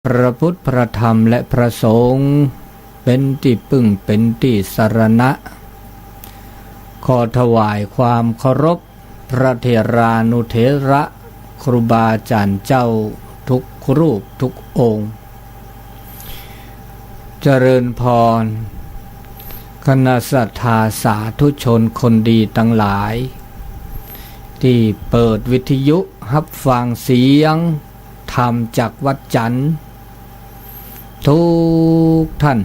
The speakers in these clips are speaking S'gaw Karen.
พระพุทธ พระธรรม และ พระสงฆ์ เป็นที่พึ่ง เป็นที่สรณะ ขอถวายความเคารพ พระเถรานุเถระ ครูบาอาจารย์เจ้า ทุกรูปทุกองค์ เจริญพร คณะศรัทธาสาธุชนคนดีทั้งหลาย ที่เปิดวิทยุฮับฟังเสียงธรรมจากวัดจันทร์ ทุกท่าน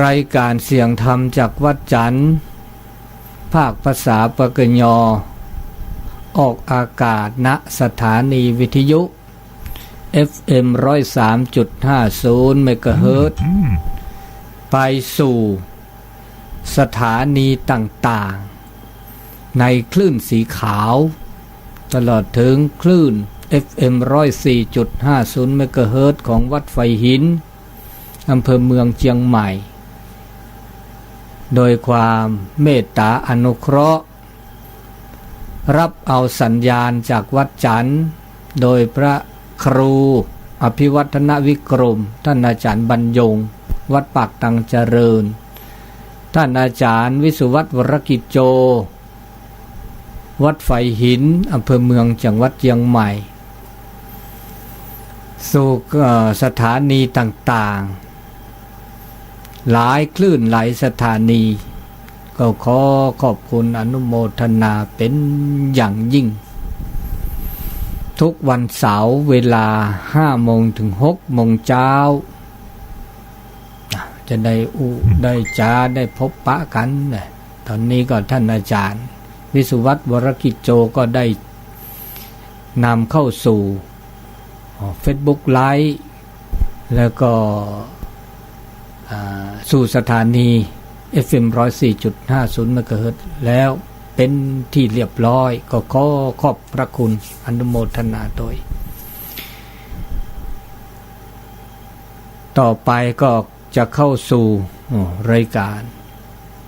รายการเสียงธรรมจากวัดจันทร์ ภาคภาษาปกย ออกอากาศณสถานีวิทยุ เอฟเอ็ม ร้อยสามจุดห้าศูนย์ เมกะเฮิรตซ์ ไปสู่สถานีต่างๆ ในคลื่นสีขาว ตลอดถึงคลื่น เอฟเอ็ม ร้อยสี่จุดห้าศูนย์ เมกะเฮิรตซ์ ของวัดไฟหิน อำเภอเมืองเชียงใหม่ โดยความเมตตาอนุเคราะห์ รับเอาสัญญาณจากวัดจันทร์ โดยพระครูอภิวัฒนวิกรม ท่านอาจารย์บรรยง วัดปากตังเจริญ ท่านอาจารย์วิสุวัฒน์ วรกิจโจ วัดไฟหิน อำเภอเมือง จังหวัดเชียงใหม่ สู่ เอ่อ สถานีต่างๆ หลายคลื่นหลายสถานี ก็ขอขอบคุณอนุโมทนาเป็นอย่างยิ่ง ทุกวันเสาร์เวลาห้าโมงถึงหกโมงเช้า จะได้อู้ได้จาได้พบปะกันนะ ตอนนี้ก็ท่านอาจารย์วิสุวัฒน์ วรกิจโจ ก็ได้นำเข้าสู่ เฟซบุ๊กไลฟ์ แล้วก็ อ่า สู่สถานี เอฟเอ็ม ร้อยสี่จุดห้าศูนย์ เมกะเฮิรตซ์ แล้วเป็นที่เรียบร้อย ก็ขอขอบพระคุณอนุโมทนาโดย ต่อไปก็จะเข้าสู่ อ๋อ รายการ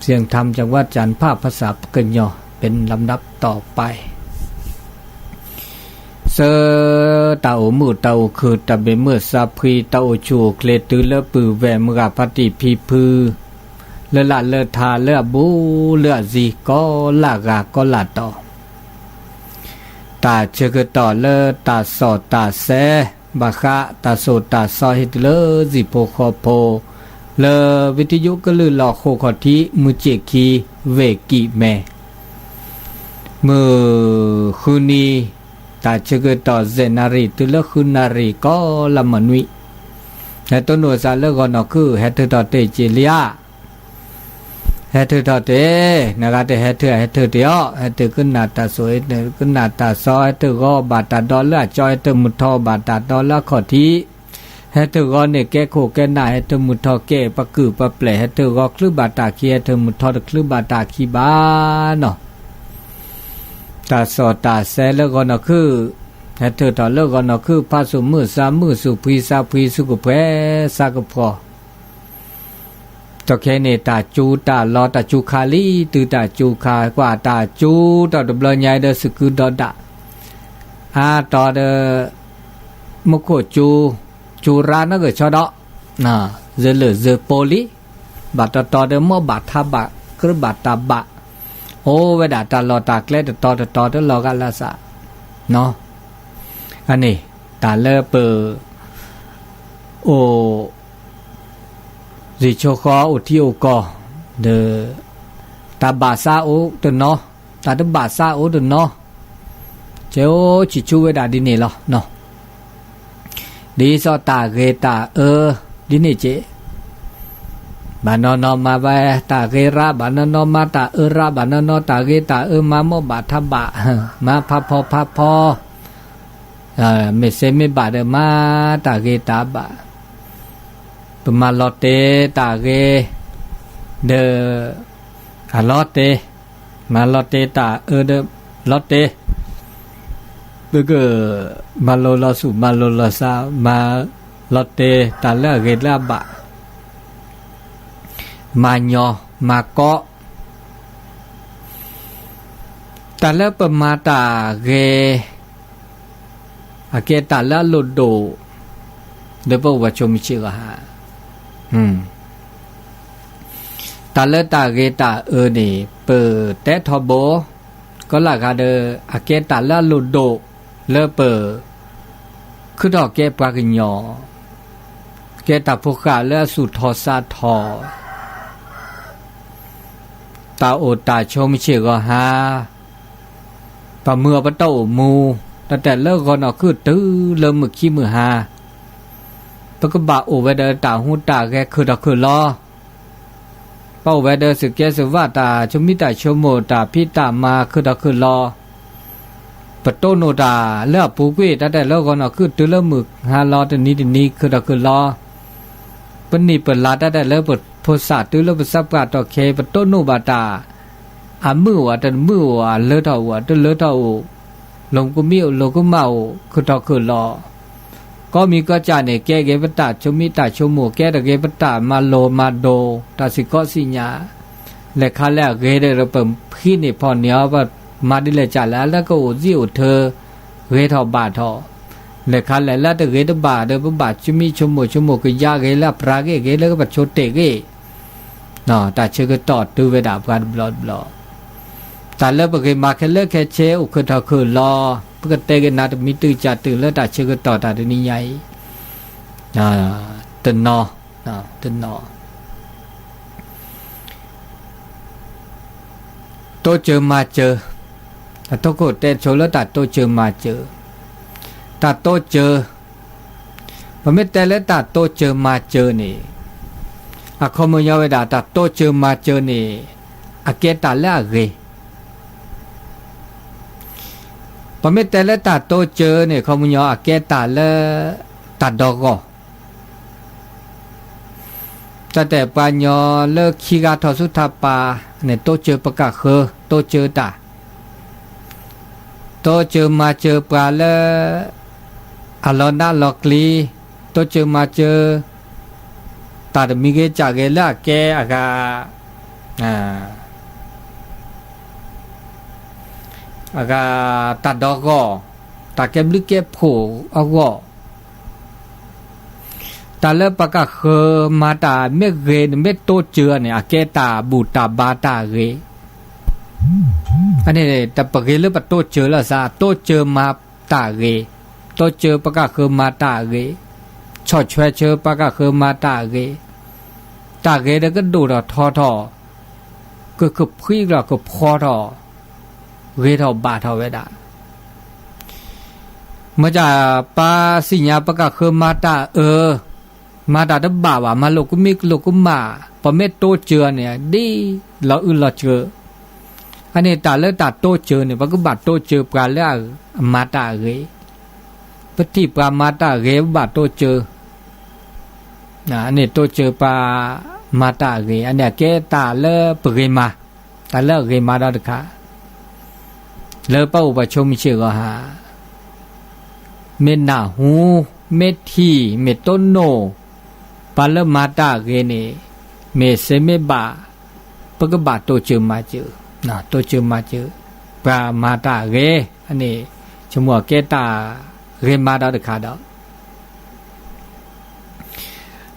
เสียงธรรมจากวัดจันทร์ ภาคภาษาปกย เป็นลำดับต่อไป ဆၢ တၢ်အိၣ်မုာ်တၢ်အိၣ်ခုၣ် တၢ်ဘၣ်မုာ်သးဖှံ တၢ်အိၣ်ဆူၣ်အိၣ်ချ့ တုၤလၢပုၢ်ဝဲၢ်မုၢ်ဂၤဖါတံၢ်ဖံဖု လၢလၢ်လၢထး လၢအဘူးလၢအစံၤ ကီလၢ်ဂၤကီလၢ်တီၤ တၢ်ဆၢကတီၢ်လၢတၢ်စီၣ်တၢ်ဆဲ ဘၣ်ဃးတၢ်သိၣ်တၢ်သီ ဟ့ၣ်တုၤလၢစံၣ်ဖိဃီဖိ လၢဝံထယုကလုၢ်လီၢ်ဃိာ်ခီၣ်ထံး မုၢ်ဆ့ၣ်ခံ ဝ့ၢ်ကံၢ်မဲ မုၢ်ဃုနံၤ တၢ်ဆၢကတီၢ် ယဲၢ်နၣ်ရံၣ် တုၤလၢဃုနၣ်ရံၣ် ကီလၢ်မုၢ်နွံ ဟဲတိၢ်နီၣ်သးလၢဂီၤနီၢ်ခုၣ် ဟဲထုးထီၣ်တ့ၢ်က့ၤလံဧါ ဟဲထုးထီၣ်တ့ၢ်, နဂၤတဟဲထုး ဟဲထုးတ့ၢ်အီၤ, ဟဲထုးကနၣ်တၢ်စိၤ ဟဲထုးကနၣ်တၢ်စီ ဟဲထုးဂီၤဘၣ်တၢ်ဒီလၢအကၠီ ဟဲထုးမုၢ်ထီၣ်ဘၣ်တၢ်ဒီလၢအခီၣ်ထံး, ဟဲထုးဂီၤန့ၣ်ကဲခိၣ်ကဲနၢ် ဟဲထုးမုၢ်ထီၣ်ကဲပကုာ်ပပျဲၢ် ဟဲထုးဂီၤချုဘၣ်တၢ်ခံ ဟဲထုးမုၢ်ထီၣ်တချုဘၣ်တၢ်ခံဘၣ်နီၤ တၢ်စီၣ်တၢ်ဆဲလၢဂီၤနီၢ်ခုၣ်, ဟဲထုးထီၣ်လၢဂီၤနီၢ်ခုၣ် ဖးဆူၣ်မုၢ်သးမုၢ် ဆူၣ်ဖှံသးဖှံ ဆူၣ်ကဖှဲသးကဖှီၣ်, ဒီးခဲအံၤန့ၣ် တၢ်စူၤတၢ်လီၤ တၢ်စူၤခါလံ တုၤတၢ်စူၤခါ ကွၢ်တၢ်စူၤတၢ်တဘျီညါဒီး စကုဒီဒၣ် အါတီၤဒီး မူခိၣ်စူၤ စူၤရါနီၢ်ကဆီဒီး စၢလၢာ်စၢပီလံ, ဘၣ်တတီၤဒီး မိၢ်ဘၣ်ထးဘၣ် ကြၢးဘၣ်တၢ်ဘၣ်, အိၣ်ဝဲဒၣ်တၢ်လီၢ်တၢ်ကျဲတတီၤတတီၤ တလီၤဂာ်လၢစး, အန့ၣ် တၢ်လၢပ အိၣ် စံၣ်ဆိဃီအိၣ်ထံအိၣ်ကီၢ် ဒီး တၢ်ဘၣ်စးအိၣ်တနီၤ, တၢ်တဘၣ်စးအိၣ်တနီၤ, ကဲအိၣ်ဆံးဆူဝဲဒၣ်ဒ်န့ၣ်လီၤ. ဒ်သိးတၢ်ဂ့ၤတၢ်အၢ ဒ်န့ၣ်က့, ဘၣ်နီၢ်နီၢ်မၤဝဲတၢ်ဂ့ၤရါ ဘၣ်နီၢ်နီၢ်မၤတၢ်အၢရါ ဘၣ်နီၢ်နီၢ်တၢ်ဂ့ၤတၢ်အၢ မၤမိၢ်ဘၣ်ထးဘၣ်, မၤဖးဖီဖးဖီ မ့ၢ်စ့မ့ၢ်ဘၣ်ဒီး မၤတၢ်ဂ့ၤတၢ်ဘၣ်, ပမၤလီၤတ့ၢ်တၢ်ဂ့ၤ ဒီး အလီၤတ့ၢ်, မၤလီၤတ့ၢ်တၢ်အၢဒီး လီၤတ့ၢ်, ပက မၤလိလီၤဆူၣ် မၤလိလီၤစး မၤလီၤတ့ၢ်တၢ်လၢအဂ့ၤလၢအဘၣ်, မၤညီမၤကီး တၢ်လၢပမၤတၢ်ဂ့ၤ အကဲတၢ်လၢအလိၣ်ဒိၣ် လၢပအိၣ်ပှၤဆိမိၣ်ဆံးဂီၢ်ဟါ, တၢ်လၢတၢ်ဂ့ၤတၢ်အၢန့ၣ် ပတဲထီဘိ ကီလၢ်ဂၤဒီး အကဲတၢ်လၢအလိၣ်ဒိၣ် လၢပ ခုထီၣ်ကဲပှၤကညီ, ကဲတၢ်ဖိဃၢ်လၢအသူၣ်ထီၣ်သးထီၣ်, တၢ်အိၣ်တၢ်ဆိးမုၢ်ဆ့ၣ်ဂီၤဟါ, ပမုၢ်အပတီၢ်အိၣ်မူ, တၢ်တဲလၢဂီၤနီၢ်ခုၣ်တုၤလၢမုၢ်ခံမုၢ်ဟါ, ပကဘၣ်အိၣ်ဝဲဒီးတၢ်ဟူးတၢ်ဂဲၤခုၣ်ထီၣ်ခုၣ်လီၤ. ပအိၣ်ဝဲဒီးစူၢ်ကဲစူၢ်ဘၣ် တၢ်ဆိမိၣ်တၢ်ဖံးတၢ်မၤခုၣ်ထီၣ်ခုၣ်လီၤ. ပတိၢ်နီၣ်တၢ်လၢအပူၤကွံာ် တၢ်တဲလၢဂီၤနီၢ်ခုၣ်တုၤလၢမုၢ်ဟါလီၤ တနံၤတနံၤခုၣ်ထီၣ်ခုၣ်လီၤ. ပနံၣ်ပလါ တၢ်တဲလၢပဖိသၣ်တုၤလၢပသးပှၢ်တီၢ်ခဲ ပတိၢ်နီၣ်ဘၣ်တၢ် အမုာ်အိၣ် အတမုာ်အိၣ် အလၢထီၣ်အိၣ် အတလၢထီၣ်အိၣ်, လိာ်မုၢ်ကမံၣ်အိၣ်လိာ်ကမၣ်အိၣ် ခုၣ်ထီၣ်ခုၣ်လီၤ. ကီမံၤကီစၢ်န့ၣ် ကဲဂ့ၤပတၢ်ဆိမိၣ်တၢ်ဆိကမိၣ် ကဲတဂ့ၤပတၢ်မၤလိမၤဒိး တၢ်စံၣ်ကီစံၣ်ညါ, လဲၤခါလဲၣ်အဂ့ၤဒီး ပဖှံန့ၢ်ဖီၣ်န့ၢ်အီၤ ပမၤဒ်လဲၣ်ကၢ်လဲၣ် လၢကအိၣ်သံအိၣ်ထၢ ဂ့ၤထီၣ်ဘၣ်ထီၣ်, လဲၤခါလဲၣ်လၢတဂ့ၤတဘၣ်ဒီး ပဘၣ်ဆိမိၣ်ဆိကမိၣ် ဆိကမိၣ်ကယါဂ့ၤလၢအပြၤဂ့ၤ ဂ့ၤလၢကဘၣ်ဆိတ့ၢ်ဂ့ၤ တၢ်ဆၢကတီၢ်တုၤဝဲဒၣ်ပှၤတဘျီတဘျီ, တၢ်လၢပဂ့ၤမၤခဲလၢာ်ခဲဆ့အိၣ်ခုၣ်ထီၣ်ခုၣ်လီၤ, ပကတဲက့ၤနၤတမံၤတုၤကၢ်တုၤလၢတၢ်ဆၢကတီၢ်တၢ်တနံၤညါအံၤ, တနီၤ, တနီၤ တိစၢၤမၤစၢၤ, အထိၣ်ခိၣ်တဲဆိလၢတၢ်တိစၢၤမၤစၢၤ, တၢ်တိစၢၤ, ပမ့ၢ်တဲလၢတၢ်တိစၢၤမၤစၢၤန့ၣ်, အခီပညီဝဲဒၣ် တၢ်တိစၢၤမၤစၢၤန့ၣ် အကဲတၢ်လၢအဂ့ၤ, ပမ့ၢ်တဲလၢတၢ်တိစၢၤန့ၣ် အခီပညီအကဲတၢ်လၢ တၢ်ဒီဂီၢ် တၢ်တဲပှၤကညီလၢခံဂၤထီၣ်ဆူထးပၤန့ၣ် တိစၢၤပကၣ်ဃၢၤ တိစၢၤတၢ်, တိစၢၤမၤစၢၤပှၤလၢ အလီၤနးလီၤကျံ, တိစၢၤမၤစၢၤ တၢ်တမံၤဂ့ၤကၢ်ဂ့ၤလၢအကဲအဂၤ အဂၤ တၢ်ဒီဂီၢ်, တၢ်ကဲဘျုးကဲဖှိၣ်အဂီၢ်, တၢ်လၢပကၣ်ဃၢၤမၤတၢ်မ့ၢ်ဂ့ၤန့ၣ် မ့ၢ်တိစၢၤန့ၣ် အကဲတၢ်ဘူၣ်တၢ်ဘါတၢ်ဂ့ၤ, အန့ၣ် တပဂ့ၤလၢပတိစၢၤလီၤစး တိစၢၤမၤတၢ်ဂ့ၤ, တိစၢၤပကၣ်ဃၢၤမၤတၢ်ဂ့ၤ, ဆီၣ်ထွဲဆၢပကၣ်ဃၢၤမၤတၢ်ဂ့ၤ, တၢ်ဂ့ၤဒီးကဒိၣ်ထီၣ်ထီထီၣ်, ကကဖှံလီၤကဖှီထီၣ်, ဂ့ၤထီၣ်ဘၣ်ထီၣ်ဝဲဒၣ် မ့ၢ်တၢ်ပာ်သ့ၣ်ညါပကၣ်ဃၢၤမၤတၢ်အၢ, မၤတၢ်တဘၣ်ဘၣ် မၤလိာ်ကမံလိာ်ကမၣ်, ပမ့ၢ်တိစၢၤန့ၣ် ဒ်လီၤအုၣ်လီၤစၢၤ, အန့ၣ်တၢ်လၢတၢ်တိစၢၤန့ၣ် ပကဘၣ်တိစၢၤပှၤလၢအမၤတၢ်အဂ့ၤ, ပထံၣ်ပှၤမၤတၢ်အဂ့ၤ ပဘၣ်တိစၢၤ, အန့ၣ်တိစၢၤပှၤမၤတၢ်အဂ့ၤ အန့ၣ်အကဲတၢ်လၢပဂ့ၤမၤ, တၢ်လၢအဂ့ၤမၤဒီးတခါ လၢပအိၣ်ပှၤဆိမိၣ်ဆ့ၣ်ဂီၤဟါ, မ့ၢ်နၢ်ဟူ, မ့ၢ်ထံၣ်, မ့ၢ်တိၢ်နီၣ်, ပှၤလၢမၤတၢ်အဂ့ၤန့ၣ်, မ့ၢ်စ့မ့ၢ်ဘၣ်, ပကဘၣ်တိစၢၤမၤစၢၤ, တိစၢၤမၤစၢၤ, ပှၤမၤတၢ်အဂ့ၤ, အန့ၣ်, ဆိကမိၣ်အကဲတၢ်ဂ့ၤမၤဒီးတခါဒီး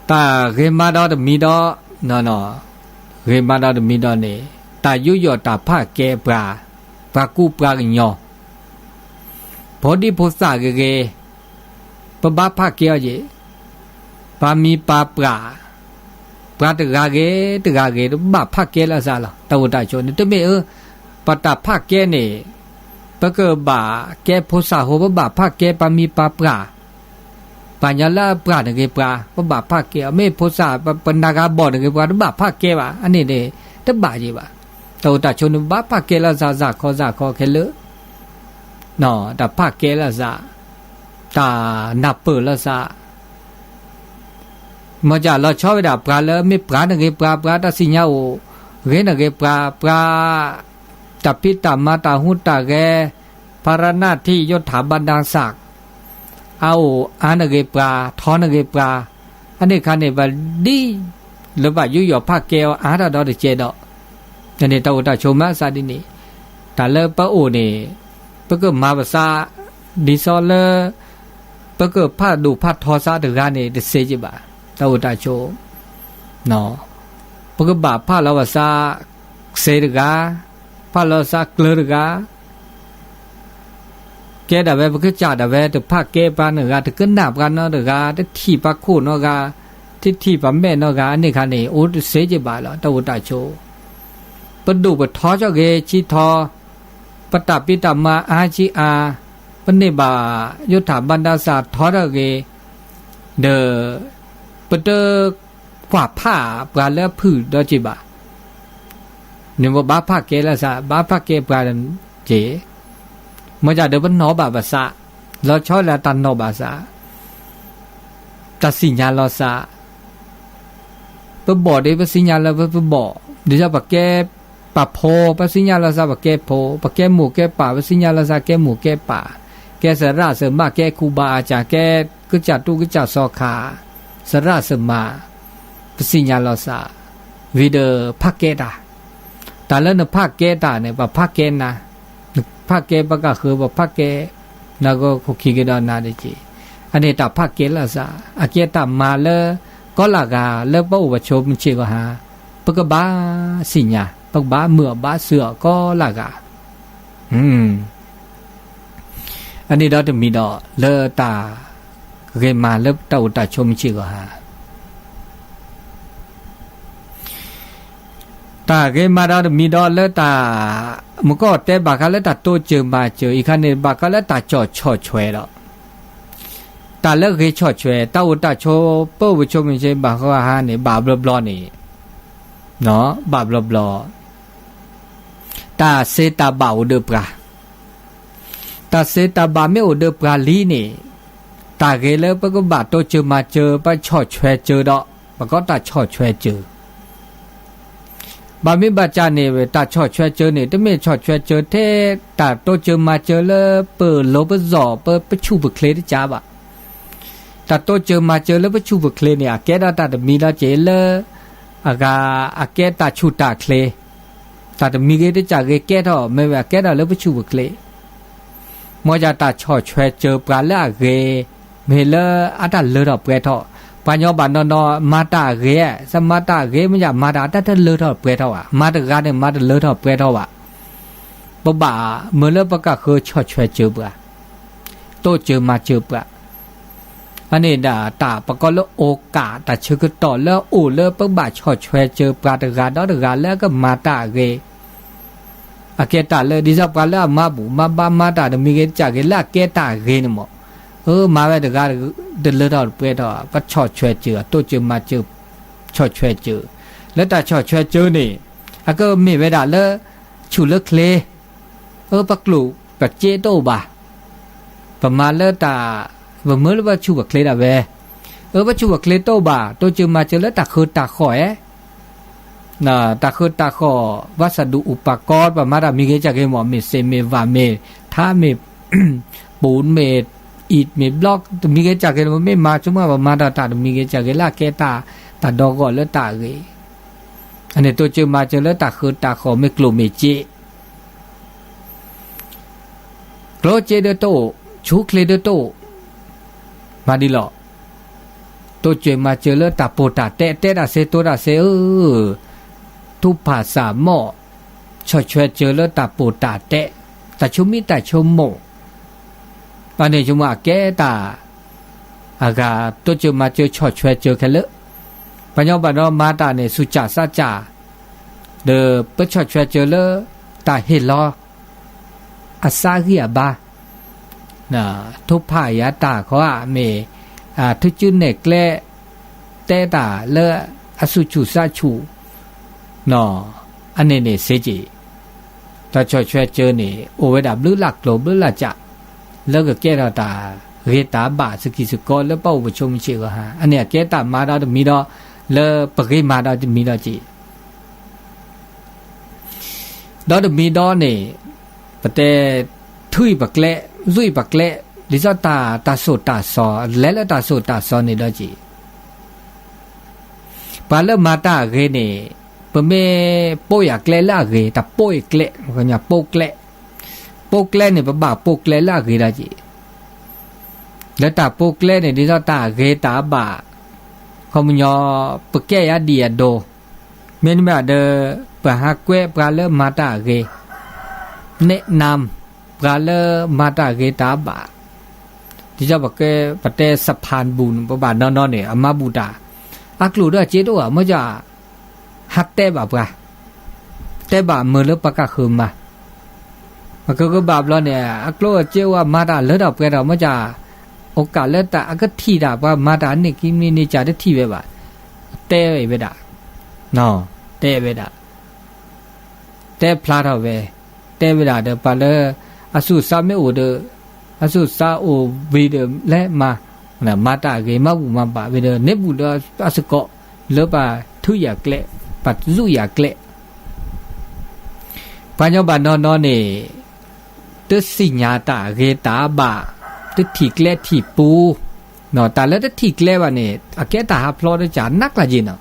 တၢ်ဂ့ၤမၤဒီးတမံၤဒီး, ဂ့ၤမၤဒီးတမံၤဒီးန့ၣ်, တၢ်ယူးယီၣ်တၢ်ဖးကဲပှၤ, ပှၤကူပှၤကညီ, ဖိဒံဖိသၣ်ဂ့ၤဂ့ၤ, ပဘၣ်ဖးကဲအီၤယ့ၣ်, ပှၤမံၤပှၤပှၢ်, ပှၤတဂၤဂ့ၤတဂၤဂ့ၤ ပဘၣ်ဖးကဲလၢအစးလီၤ. တၢ်အိၣ်တၢ်ဆိးန့ၣ် တမ့ၢ်အၢ, ပတၢ်ဖးကဲန့ၣ် ပကဘၣ်ကဲဖိသၣ်ဟိ ပဘၣ်ဖးကဲပှၤမံၤပှၤပှၢ် ပှၤကညီလၢအပှၢ်န့ၣ်ဂ့ၤပှၤ, ပဘၣ်ဖးကဲအီၤ, မ့ၢ်ဖိသၣ် ပနၢ်ဂၤဘီၣ်န့ၣ်ဂ့ၤပှၤ တဘၣ်ဖးကဲဘၣ်, အန့ၣ်န့ၣ် တဘၣ်ယံၤဘၣ်. တၢ်အိၣ်တၢ်ဆိးန့ၣ် ဘၣ်ဖးကဲလၢစးစးခီစးခီခဲလၢာ်, တၢ်ဖးကဲလၢစး, တၢ်နၢ်ပၢၢ်လၢစး မ့ၢ်ကလီၤဆီဝဲဒၣ်ပှၤလၢမ့ၢ်ပှၤန့ၣ်ဂ့ၤပှၤ, ပှၤတၢ်စံၣ်ညါအိၣ်ဂ့ၤန့ၣ်ဂ့ၤပှၤ, ပှၤ တၢ်ဖံးတၢ်မၤတၢ်ဟူးတၢ်ဂဲၤ, ဖါရနၢ်ထံယိထၣ်ဘၣ်ဒၣ်စၢ်, အအိၣ်အါန့ၣ်ဂ့ၤပှၤ, ထီန့ၣ်ဂ့ၤပှၤ, အန့ၣ်ခါန့ၣ် ပဒ်လၢဘၣ်ယူးယီၣ်ဖးကဲအီၤအါထီၣ်ဒီးတကဲးဒီး, န့ၣ်တၢ်အိၣ်တၢ်ဆိးမးစးဒ်န့ၣ်, တၢ်လၢပအိၣ်န့ၣ်, ပကမၤပသး ဒ်သိးလၢ ပကဖးဒိၣ်ဖးထီစးတဂၤန့ၣ် တစ့က့ဘၣ်, တၢ်အိၣ်တၢ်ဆိး, ပကဘၣ်ဖးလီၤဘၣ်စးစ့တဂၤ, ဖးလီၤစးကျၢၤတဂၤ, ကဲဒၣ်ဝဲ ပကစၢ်ဒၣ်ဝဲ တဖးကဲပှၤနီတဂၤ, တကနၣ်ပှၤနီတဂၤ, တထံၣ်ပှၤခိၣ်နီတဂၤ, တထံၣ်ပှၤမဲာ်နီတဂၤ, အန့ၣ်ခါန့ၣ် အိၣ်တစ့က့ဘၣ်လီၤ တၢ်အိၣ်တၢ်ဆိး. ပဒိၣ်ပထီကီၢ်ဂ့ၤဆံထီ, ပတၢ်ဖံးတၢ်မၤအါဆံအါ, ပန့ၢ်ဘၣ်ယိၣ်ထၣ်ဘၣ်ဒၣ်စးထီထီၣ်ဂ့ၤ, ဒီး ပတကွၢ်ဖးပှၤလၢအဖုၣ်ဒီးက့ဘၣ်. န့ၣ်ပဘၣ်ဖးကဲလၢစး, ဘၣ်ဖးကဲပှၤက့, မ့ၢ်ဒ်ဒီးပနီၣ်ဘၣ်ဘၣ်စး, လီၤဆီဒၣ်တၢ်နီၣ်ဘၣ်စး, တၢ်စံၣ်ညါလီၤစး, ပဘီၣ်ဒီး ပစံၣ်ညါလီၤပဘီၣ်, ဒ်သိးပကဲပှၤဖိ ပစံၣ်ညါလီၤစးပကဲဖိ, ပကဲမိၢ်ကဲပၢ် ပစံၣ်ညါလီၤစးကဲမိၢ်ကဲပၢ်, ကဲသရၣ်သမါ ကဲခူဘၣ်အကၠၣ် ကဲကစၢ်တူၢ်ကစၢ်စီၤခါ, သရၣ်သမါ, ပစံၣ်ညါလီၤစး, ဝံၤဒီးဖးကဲတၢ်, တၢ်လၢနဖးကဲတၢ်န့ၣ် ပဖးကဲနၤ, နဖးကဲပှၤကဃၢၤ ပဖးကဲ နဂီၢ်ခိၣ်ခံကဒီးနၤတက့ၢ်. အန့ၣ်တၢ်ဖးကဲလီၤစး, အကဲတၢ်မၤလၢ ကီလၢဂၤလၢပအိၣ်ပဆိးမုၢ်ဆ့ၣ်ဂီၢ်ဟါ, ပကဘၣ်စံၣ်ညါ ပကဘၣ်မုာ်အီၤဘၣ်စၢၤအီၤကီလၢဂၤ အန့ၣ်ဒီးတမံၤဒီး လၢတၢ်ဂ့ၤမၤလၢတၢ်အိၣ်တၢ်ဆိးမုၢ်ဆ့ၣ်ဂီၢ်ဟါ, တၢ်ဂ့ၤမၤဒီးတမံၤဒီးလၢတၢ် မူကီၢ်တဲဘၣ်ဃးလၢတၢ်တိစၢၤမၤစၢၤ အံၤခါန့ၣ် ဘၣ်ဃးလၢတၢ်ဆီၣ်ဆီၣ်ထွဲဒီး တၢ်လၢဂ့ၤဆီၣ်ထွဲ တၢ်အိၣ်တၢ်ဆိး ပအိၣ်ပဆိးမုၢ်ဆ့ၣ်ဂီၢ်ဟါန့ၣ် ဘၣ်ဘျီဘျီန့ၣ် ဘၣ်ဘျီဘျီ တၢ်စ့တၢ်ဘၣ်အိၣ်ဒီးပှၤ, တၢ်စ့တၢ်ဘၣ်မ့ၢ်အိၣ်ဒီးပှၤလံန့ၣ် တၢ်ဂ့ၤလၢပကဘၣ်တိစၢၤမၤစၢၤ ပဆီၣ်ထွဲစၢၤဒီး ပကိးတၢ်ဆီၣ်ထွဲစၢၤ ဘၣ်မ့ၢ်ဘၣ်ကၢ်န့ၣ် တၢ်ဆီၣ်ထွဲစၢၤန့ၣ် တမ့ၢ်ဆီၣ်ထွဲစၢၤထဲ တၢ်တိစၢၤမၤစၢၤလၢပလိၤပစီၣ် ပဆူၣ်ပချ့တကးဘၣ်. တၢ်တိစၢၤမၤစၢၤလၢပဆူၣ်ပချ့န့ၣ် အကဲဒၣ်တၢ်တမံၤဒီးက့ၤလၢ အဂၤ အကဲတၢ်ဆူၣ်တၢ်ချ့, တၢ်တမံၤဂ့ၤတကးဂ့ၤကဲထီၣ် မ့ၢ်ဝဲအကဲထီၣ်လၢပဆူၣ်ပချ့ မ်ယတၢ်ဆီၣ်ထွဲစၢၤပှၤလၢအဂ့ၤ မ့ၢ်လၢအတၢ်လၢထီၣ်ပှဲၤထီၣ်, ပှၤကညီဘၣ်နီၢ်နီၢ် မၤတၢ်အဂ့ၤ, စမၤတၢ်အဂ့ၤ မ့ၢ်ယမၤတၢ်အတၢ်တလၢထီၣ်ပှဲၤထီၣ်ဘၣ်, မၤတဂၤန့ၣ် မၤတလၢထီၣ်ပှဲၤထီၣ်ဘၣ်. ပဘၣ်မၢလၢပကဃၢၤဆီၣ်ထွဲစၢၤပှၤ, တိစၢၤမၤစၢၤပှၤ အန့ၣ်ဒၣ်တၢ်ပကိးလၢ โอกาส တၢ်ဆၢကတီၢ်လၢအအိၣ်လၢပကဘၣ်ဆီၣ်ထွဲစၢၤပှၤတဂၤဒီးတဂၤလၢအကမၤတၢ်အဂ့ၤ, အကဲတၢ်လၢ ဒ်သိးပှၤလၢအမၤဘူၣ်မၤဘါမၤတၢ်တမံၤဂ့ၤတကးဂ့ၤလၢအကဲတၢ်အဂ့ၤန့ၣ်မး, အၢ မၤဝဲတဂၤတလၢထီၣ်တပှဲၤထီၣ် ပဆီၣ်ထွဲစၢၤ တိစၢၤမၤစၢၤ ဆီၣ်ထွဲစၢၤ, လၢတၢ်ဆီၣ်ထွဲစၢၤန့ၣ် အကမ့ၢ်ဝဲဒၣ်လၢ ဆူၣ်လၢချ့ အၢ ပကျိၣ်ပစ့တအိၣ်ဘၣ်, ပမၤလၢတၢ် ပမၢလၢပဆူၣ်ပချ့ဒၣ်ဝဲ, အၢ ပဆူၣ်ပချ့တအိၣ်ဘၣ် တိစၢၤမၤစၢၤလၢတၢ်ဃၢတၢ်ဃီၣ်ဧါ, တၢ်ဃၢတၢ်ဃီၣ် วัสดุอุปกรณ์ ပမၤတၢ်မံၤဂ့ၤတကးဂ့ၤမး မ့ၢ်စ့ၣ်မ့ၢ်ဝၣ်မ့ၢ်ထါမ့ၢ် ပူၤမ့ၢ် အံၤမ့ၢ်ဘျီ တမံၤဂ့ၤတကးဂ့ၤ ပမ့ၢ်မၤဆိကမိၣ် ပမၤတၢ်တၢ်တမံၤဂ့ၤတကးဂ့ၤလၢအကဲတၢ် တၢ်ဒီဂီၢ်လၢတၢ်အဂ့ၤ, အန့ၣ်တိစၢၤမၤစၢၤလၢတၢ်ဃၢတၢ်ဃီၣ်မ့ၢ်ကျိၣ်မ့ၢ်စ့ ကျိၣ်စ့ဒီးတအိၣ်, ဆူၣ်ချ့ဒီးတအိၣ်, မၤဒ်လီၤ. တိစၢၤမၤစၢၤလၢတၢ်ပိၢ်တၢ်တဲ တဲတၢ်စ့တိတၢ်စ့ဧၢ, ထူးဖးစၢ်မီၣ်, ဆီၣ်ထွဲစၢၤလၢတၢ်ပိၢ်တၢ်တဲ, တၢ်ဆိမိၣ်တၢ်ဆိကမိၣ်, အန့ၣ်ဆိကမိၣ်အကဲတၢ် အဂၤ တိစၢၤမၤစၢၤဆီၣ်ထွဲစၢၤခဲလၢာ်, ပှၤကညီဘၣ်ဒီးမၤတၢ်န့ၣ် ဆူၣ်စၢ်စးစၢ်, ဒီးပဆီၣ်ထွဲစၢၤလၢ တၢ်ဟ့ၣ်လီၤ အစးဂံၢ်အဘါ, ထူးဖးယၤတၢ်ခီဧါ မ့ၢ် ထူးစုနဲၣ်ကျဲ တဲတၢ်လၢအဆူၣ်ဆူၣ်စးဆူၣ်, အန့ၣ်န့ၣ်စ့က့ၤ, တၢ်ဆီၣ်ထွဲစၢၤန့ၣ် အိၣ်ဝဲဒၣ်ဘျုးလၢ်ကျိၤဘျုးလၢ်စး, လၢကကဲထီၣ်တၢ်ဂ့ၤတၢ်ဘၣ်စကံၢ်စကီလၢပအိၣ်ပဆိးမုၢ်ဆ့ၣ်ဂီၢ်ဟါ, အန့ၣ်အကဲတၢ်မၤဒီးတမံၤဒီး လၢပဂ့ၤမၤဒီးတမံၤဒီးက့ၤ ဒီးတမံၤဒီးန့ၣ် ပတဲ ထုးပကျဲ, ရွံၣ်ပကျဲ, ဒ်သိးတၢ် တၢ်စိၣ်တၢ်စီၤ လဲၤလၢတၢ်စိၣ်တၢ်စီၤန့ၣ်ဒီးက့ၤ, ပှၤလၢမၤတၢ်အဂ့ၤန့ၣ် ပမ့ၢ်ပိာ်ယၤကျဲလၢအဂ့ၤ တၢ်ပိာ်အကျဲ, ပိာ်ကျဲ, ပိာ်ကျဲန့ၣ် ပဘၣ်ပိာ်ကျဲလၢအဂ့ၤဒီးက့ၤ, လၢတၢ်ပူၤကျဲန့ၣ် ဒ်သိးတၢ်ဂ့ၤတၢ်ဘၣ်, ခီပညီ ပကဲယၤဒံၣ်အဒိ, မ့တမ့ၢ်ဒီး ပဟးကွဲးပှၤလၢမၤတၢ်အဂ့ၤ, แนะนำ ပှၤလၢမၤတၢ်ဂ့ၤတၢ်ဘၣ်, ဒ်သိးပကဲ ပတဲ สะพานบุญ ပဘၣ်နီၢ်နီၢ်န့ၣ် အမၤဘူၣ်တၢ်, အကျိၣ်ဒီးစ့တအိၣ်ဧါ မ့ၢ်က ဟးတဲဘၣ်ပှၤ, တဲဘၣ်မုာ်လၢပှၤကဃုမၤ, ပကကဘၣ်ဘျီန့ၣ် အကျိၣ်အစ့အိၣ် အမၤတၢ်လၢထီၣ်ပှဲၤထီၣ် မ့ၢ်က အိၣ်ကၣ်လၢတၢ်အကထံၣ်တၢ် ပှၤမၤတၢ်န့ၢ်ကံမံၤန့ၢ်ကၢ်တထံၣ်ဝဲဘၣ်, တဲဝဲဒၣ်, တဲဝဲဒၣ်, တဲဖျါထီၣ်ဝဲ, တဲဝဲဒၣ်ဒီးပှၤလၢ အသူၣ်အသးမ့ၢ်အိၣ်ဒီး, အသူၣ်အသးအိၣ်ဝံၤဒီးလဲၤမၤ, မၤတၢ်အဂ့ၤ မၤဘူၣ်မၤဘၣ်ဝံၤဒီး န့ၢ်ဘူၣ်ဒီးအစ့ၢ်ကီး လၢပှၤထုးယၤကျဲ, ပှၤယူးယၤကျဲ ပှၤညီဘၣ်နီၢ်နီၢ်န့ၣ် တသ့ၣ်ညါတၢ်ဂ့ၤတၢ်ဘၣ်, တထံၣ်ကျဲထံၣ်ပူၤ, တၢ်လၢတထံၣ်ကျဲဘၣ်န့ၣ် အကဲတၢ်ဟးဖျိးတကၢ်နးကျါယ့ၢ်နီၤ,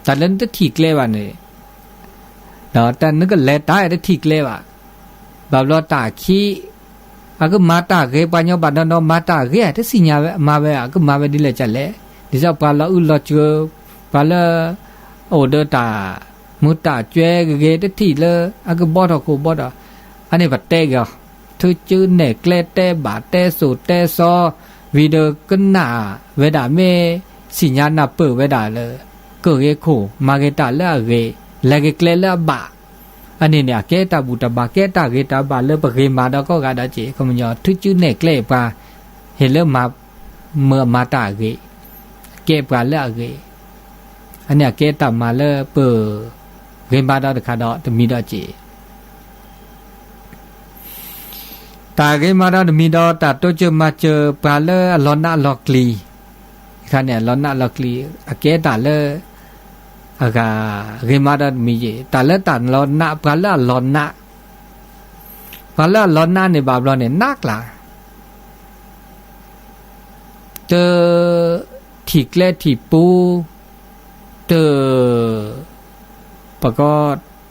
တၢ်လၢနတထံၣ်ကျဲဘၣ်န့ၣ်, တၢ်နကလဲၤတၢ်တထံၣ်ကျဲဘၣ်, ဘၣ်ဘျီတၢ်ခံ အကမၤတၢ်ဂ့ၤ ပှၤညီဘၣ်နီၢ်နီၢ် မၤတၢ်ဂ့ၤ တသ့ၣ်ညါဝဲ မၤဝဲ အကမၤဝဲဒ်လဲၣ်ကလဲၣ်, ဒ်သိးပှၤလီၤအုၣ်လီၤစၢၤ, ပှၤလၢ အိၣ်ဒီးတၢ်မုာ်တၢ်ကွဲဂ့ၤဂ့ၤ တထံၣ်လၢ အကဘီထီၣ်ခိၣ်ဘီထီၣ်, အန့ၣ်ပတဲဂ့ၤအီၤ, ထုးစုနဲၣ်ကျဲ တဲဘၣ်တဲစိၣ်တဲစီ ဝံၤဒီးကနၣ်ဝဲဒၣ် မ့ၢ်သ့ၣ်ညါနၢ်ပၢၢ်ဝဲဒၣ်လၢ ကၢၢ်ဂ့ၤခိၣ် မၤဂ့ၤတၢ်လၢအဂ့ၤ, လဲၤဂ့ၤကျဲလၢအဘၣ်, အန့ၣ်န့ၣ် အကဲတၢ်ဘူၣ်တၢ်ဘါ ကဲတၢ်ဂ့ၤတၢ်ဘၣ်လၢပဂ့ၤမၤဒီးကိးဂၤဒဲးက့ၤ ခီပညီ ထုးစုနဲၣ်ကျဲပှၤ ဟ့ၣ်လၢမၤ မုာ်အမၤတၢ်အဂ့ၤ, ကဲပှၤလၢအဂ့ၤ, အန့ၣ်အကဲတၢ်မၤလၢပ ဂ့ၤမၤဒီးတခါဒီးတမံၤဒီးက့ၤ တၢ်ဂ့ၤမၤဒီးတမံၤဒီး တၢ်တိစၢၤမၤစၢၤပှၤလၢအလီၤနးလီၤကျံၤ, တခါန့ၣ် အလီၤနးလီၤကျံၤ အကဲတၢ်လၢ အဂၤ ဂ့ၤမၤဒီးတမံၤယ့ၢ် တၢ်လၢတၢ်လီၤနး ပှၤလၢအလီၤနး ပှၤလၢအလီၤနးန့ၣ်ဘၣ်ဘျီန့ၣ် နးကျါ တ ထံၣ်ကျဲထံၣ်ပူၤ တ ပကီ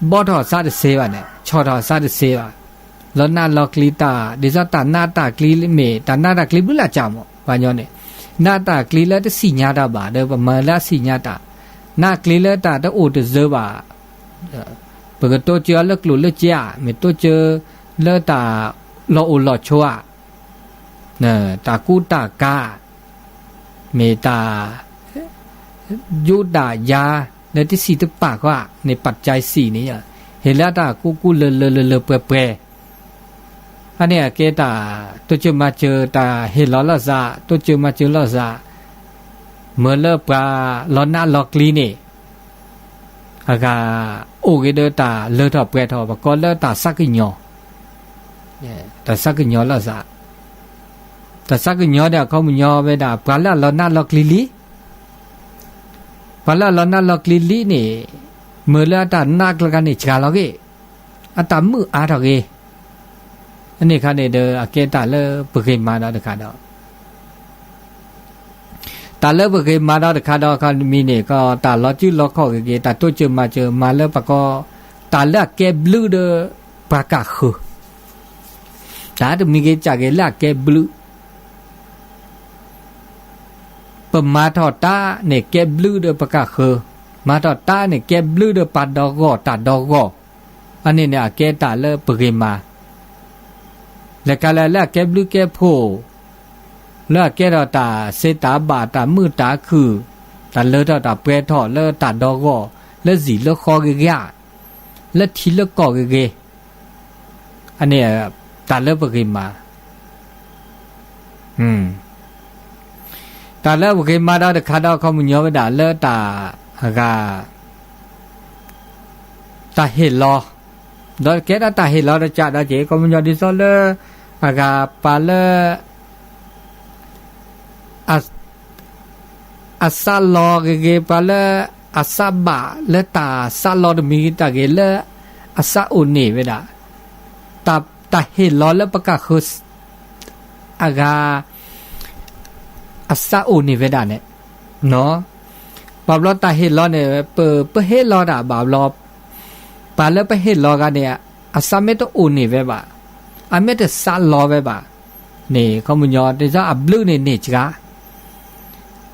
ဘီထီၣ်အသးတသ့ဘၣ်န့ၣ် ဆီၣ်ထီၣ်အသးတသ့ဘၣ်, လီၤနးလီၤကျံၤတၢ် ဒ်သိးတၢ်နးတၢ်ကျံၤမ့ၢ် တၢ်နးတၢ်ကျံၤဘျုးလၢ်ကၢ်မး ပှၤညီန့ၣ် နးတၢ်ကျံၤလၢတသ့ၣ်ညါတၢ်ဘၣ် ဒီးပမၤလၢအသ့ၣ်ညါတၢ်, နးကျံၤလၢတၢ်တအိၣ်တသ့ဘၣ်, ပကတိစၢၤအီၤလၢကျိၣ်လၢစ့ဧါ မ့ၢ်တိစၢၤလၢတၢ်လီၤအိၣ်လီၤဆိးဧါ တၢ်ကူတၢ်ကၤ မ့ၢ်တၢ် ယူးတၢ်ယၤ လၢတဆံးတပာ်ဃီန့ၣ် ပာ်ကၠဲးစံၣ်န့ၣ် ဟ့ၣ်လၢတၢ်ကူကူလၢလၢလၢလၢပှဲၤပှဲၤ, အန့ၣ်အကဲတၢ် တိစၢၤမၤစၢၤ တၢ်ဟ့ၣ်လီၤလိာ်သး တိစၢၤမၤစၢၤလိာ်သး မ့ၢ်လၢပှၤလီၤနးလီၤကျံၤန့ၣ် အဂၤ အိၣ်ဂ့ၤဒီးတၢ်လၢထီၣ်ပှဲၤထီၣ် ပကိးလၢတၢ်သးကညီၤ, တၢ်သးကညီၤလိာ်သး, တၢ်သးကညီၤဒီးအခီပညီဝဲဒၣ် ပှၤလၢအလီၤနးလီၤကျံၤလံ, ပှၤလၢအလီၤနးလီၤကျံၤလံန့ၣ် မ့ၢ်လၢအတၢ်နးကျါန့ၣ် စှၤလီၤဂ့ၤ, အတၢ်မုာ်အါထီၣ်ဂ့ၤ, အန့ၣ်အခါန့ၣ်ဒီး အကဲတၢ်လၢပဂ့ၤမၤဒီးတခါဒီး တၢ်လၢပဂ့ၤမၤဒီးတခါဒီး ခီမံၤန့ၣ် ကီးတၢ်လီၤစုလီၤခီၣ်ဂ့ၤဂ့ၤ တၢ်တိစၢၤမၤစၢၤ မၤလၢပကီး တၢ်လၢအကဲဘျုးဒီးပှၤကၢ်ဃၢၤ, တၢ်တမံၤဂ့ၤကၢ်ဂ့ၤလၢအကဲဘျုး, ပမၤထီၣ်တၢ်န့ၣ် ကဲဘျုးဒီးပကၢ်ဃၢၤ, မၤထီၣ်တၢ်န့ၣ် ကဲဘျုးဒီးပှၤဒီဂီၢ်တၢ်ဒီဂီၢ်, အန့ၣ်န့ၣ် အကဲတၢ်လၢပဂ့ၤမၤ လဲၤခါလဲၣ်လၢအကဲဘျုးကဲဖှိၣ်, လၢအကဲထီၣ်တၢ်သ့တၢ်ဘၣ် တၢ်မုာ်တၢ်ခုၣ်, တၢ်လၢထီၣ်တၢ်ပှဲၤထီၣ်လၢတၢ်ဒီဂီၢ်, လၢစံာ်လၢဃီဂ့ၤဂ့ၤ, လၢထံလၢကီၢ်ဂ့ၤဂ့ၤ, အန့ၣ် တၢ်လၢပဂ့ၤမၤ တၢ်လၢပဂ့ၤမၤဒီးတခါဒီး ခီပညီဝဲဒၣ်လၢတၢ်အဂၤ တၢ်ဟ့ၣ်လီၤ, ဒီးကဲဒၣ်တၢ်ဟ့ၣ်လီၤတကးဒီးက့ၤ ခီပညီဒ်သိးလၢ အဂၤပှၤလၢ အ အသးလီၤဂ့ၤဂ့ၤ ပှၤလၢအသးဘၣ်လၢတၢ်သးလီၤတမံၤတၢ်ဂ့ၤလၢ အသးအိၣ်န့ၢ်ဝဲဒၣ် တၢ် တၢ်ဟ့ၣ်လီၤလၢပကဃၢၤ အဂၤ အသးအိၣ်န့ၢ်ဝဲဒၣ်န့ၣ် ဘၣ်ဘျီတၢ်ဟ့ၣ်လီၤန့ၣ် ပ ပဟ့ၣ်လီၤတၢ်ဘၣ်ဘျီ ပှၤလၢပဟ့ၣ်လီၤဂၤန့ၣ် အသးမ့ၢ်တအိၣ်န့ၢ်ဝဲဘၣ်, အမ့ၢ်တသးလီၤဝဲဘၣ်, န့ၣ် ခီပညီ တၢ်အဘျုးန့ၣ်န့ၢ်စှၤ,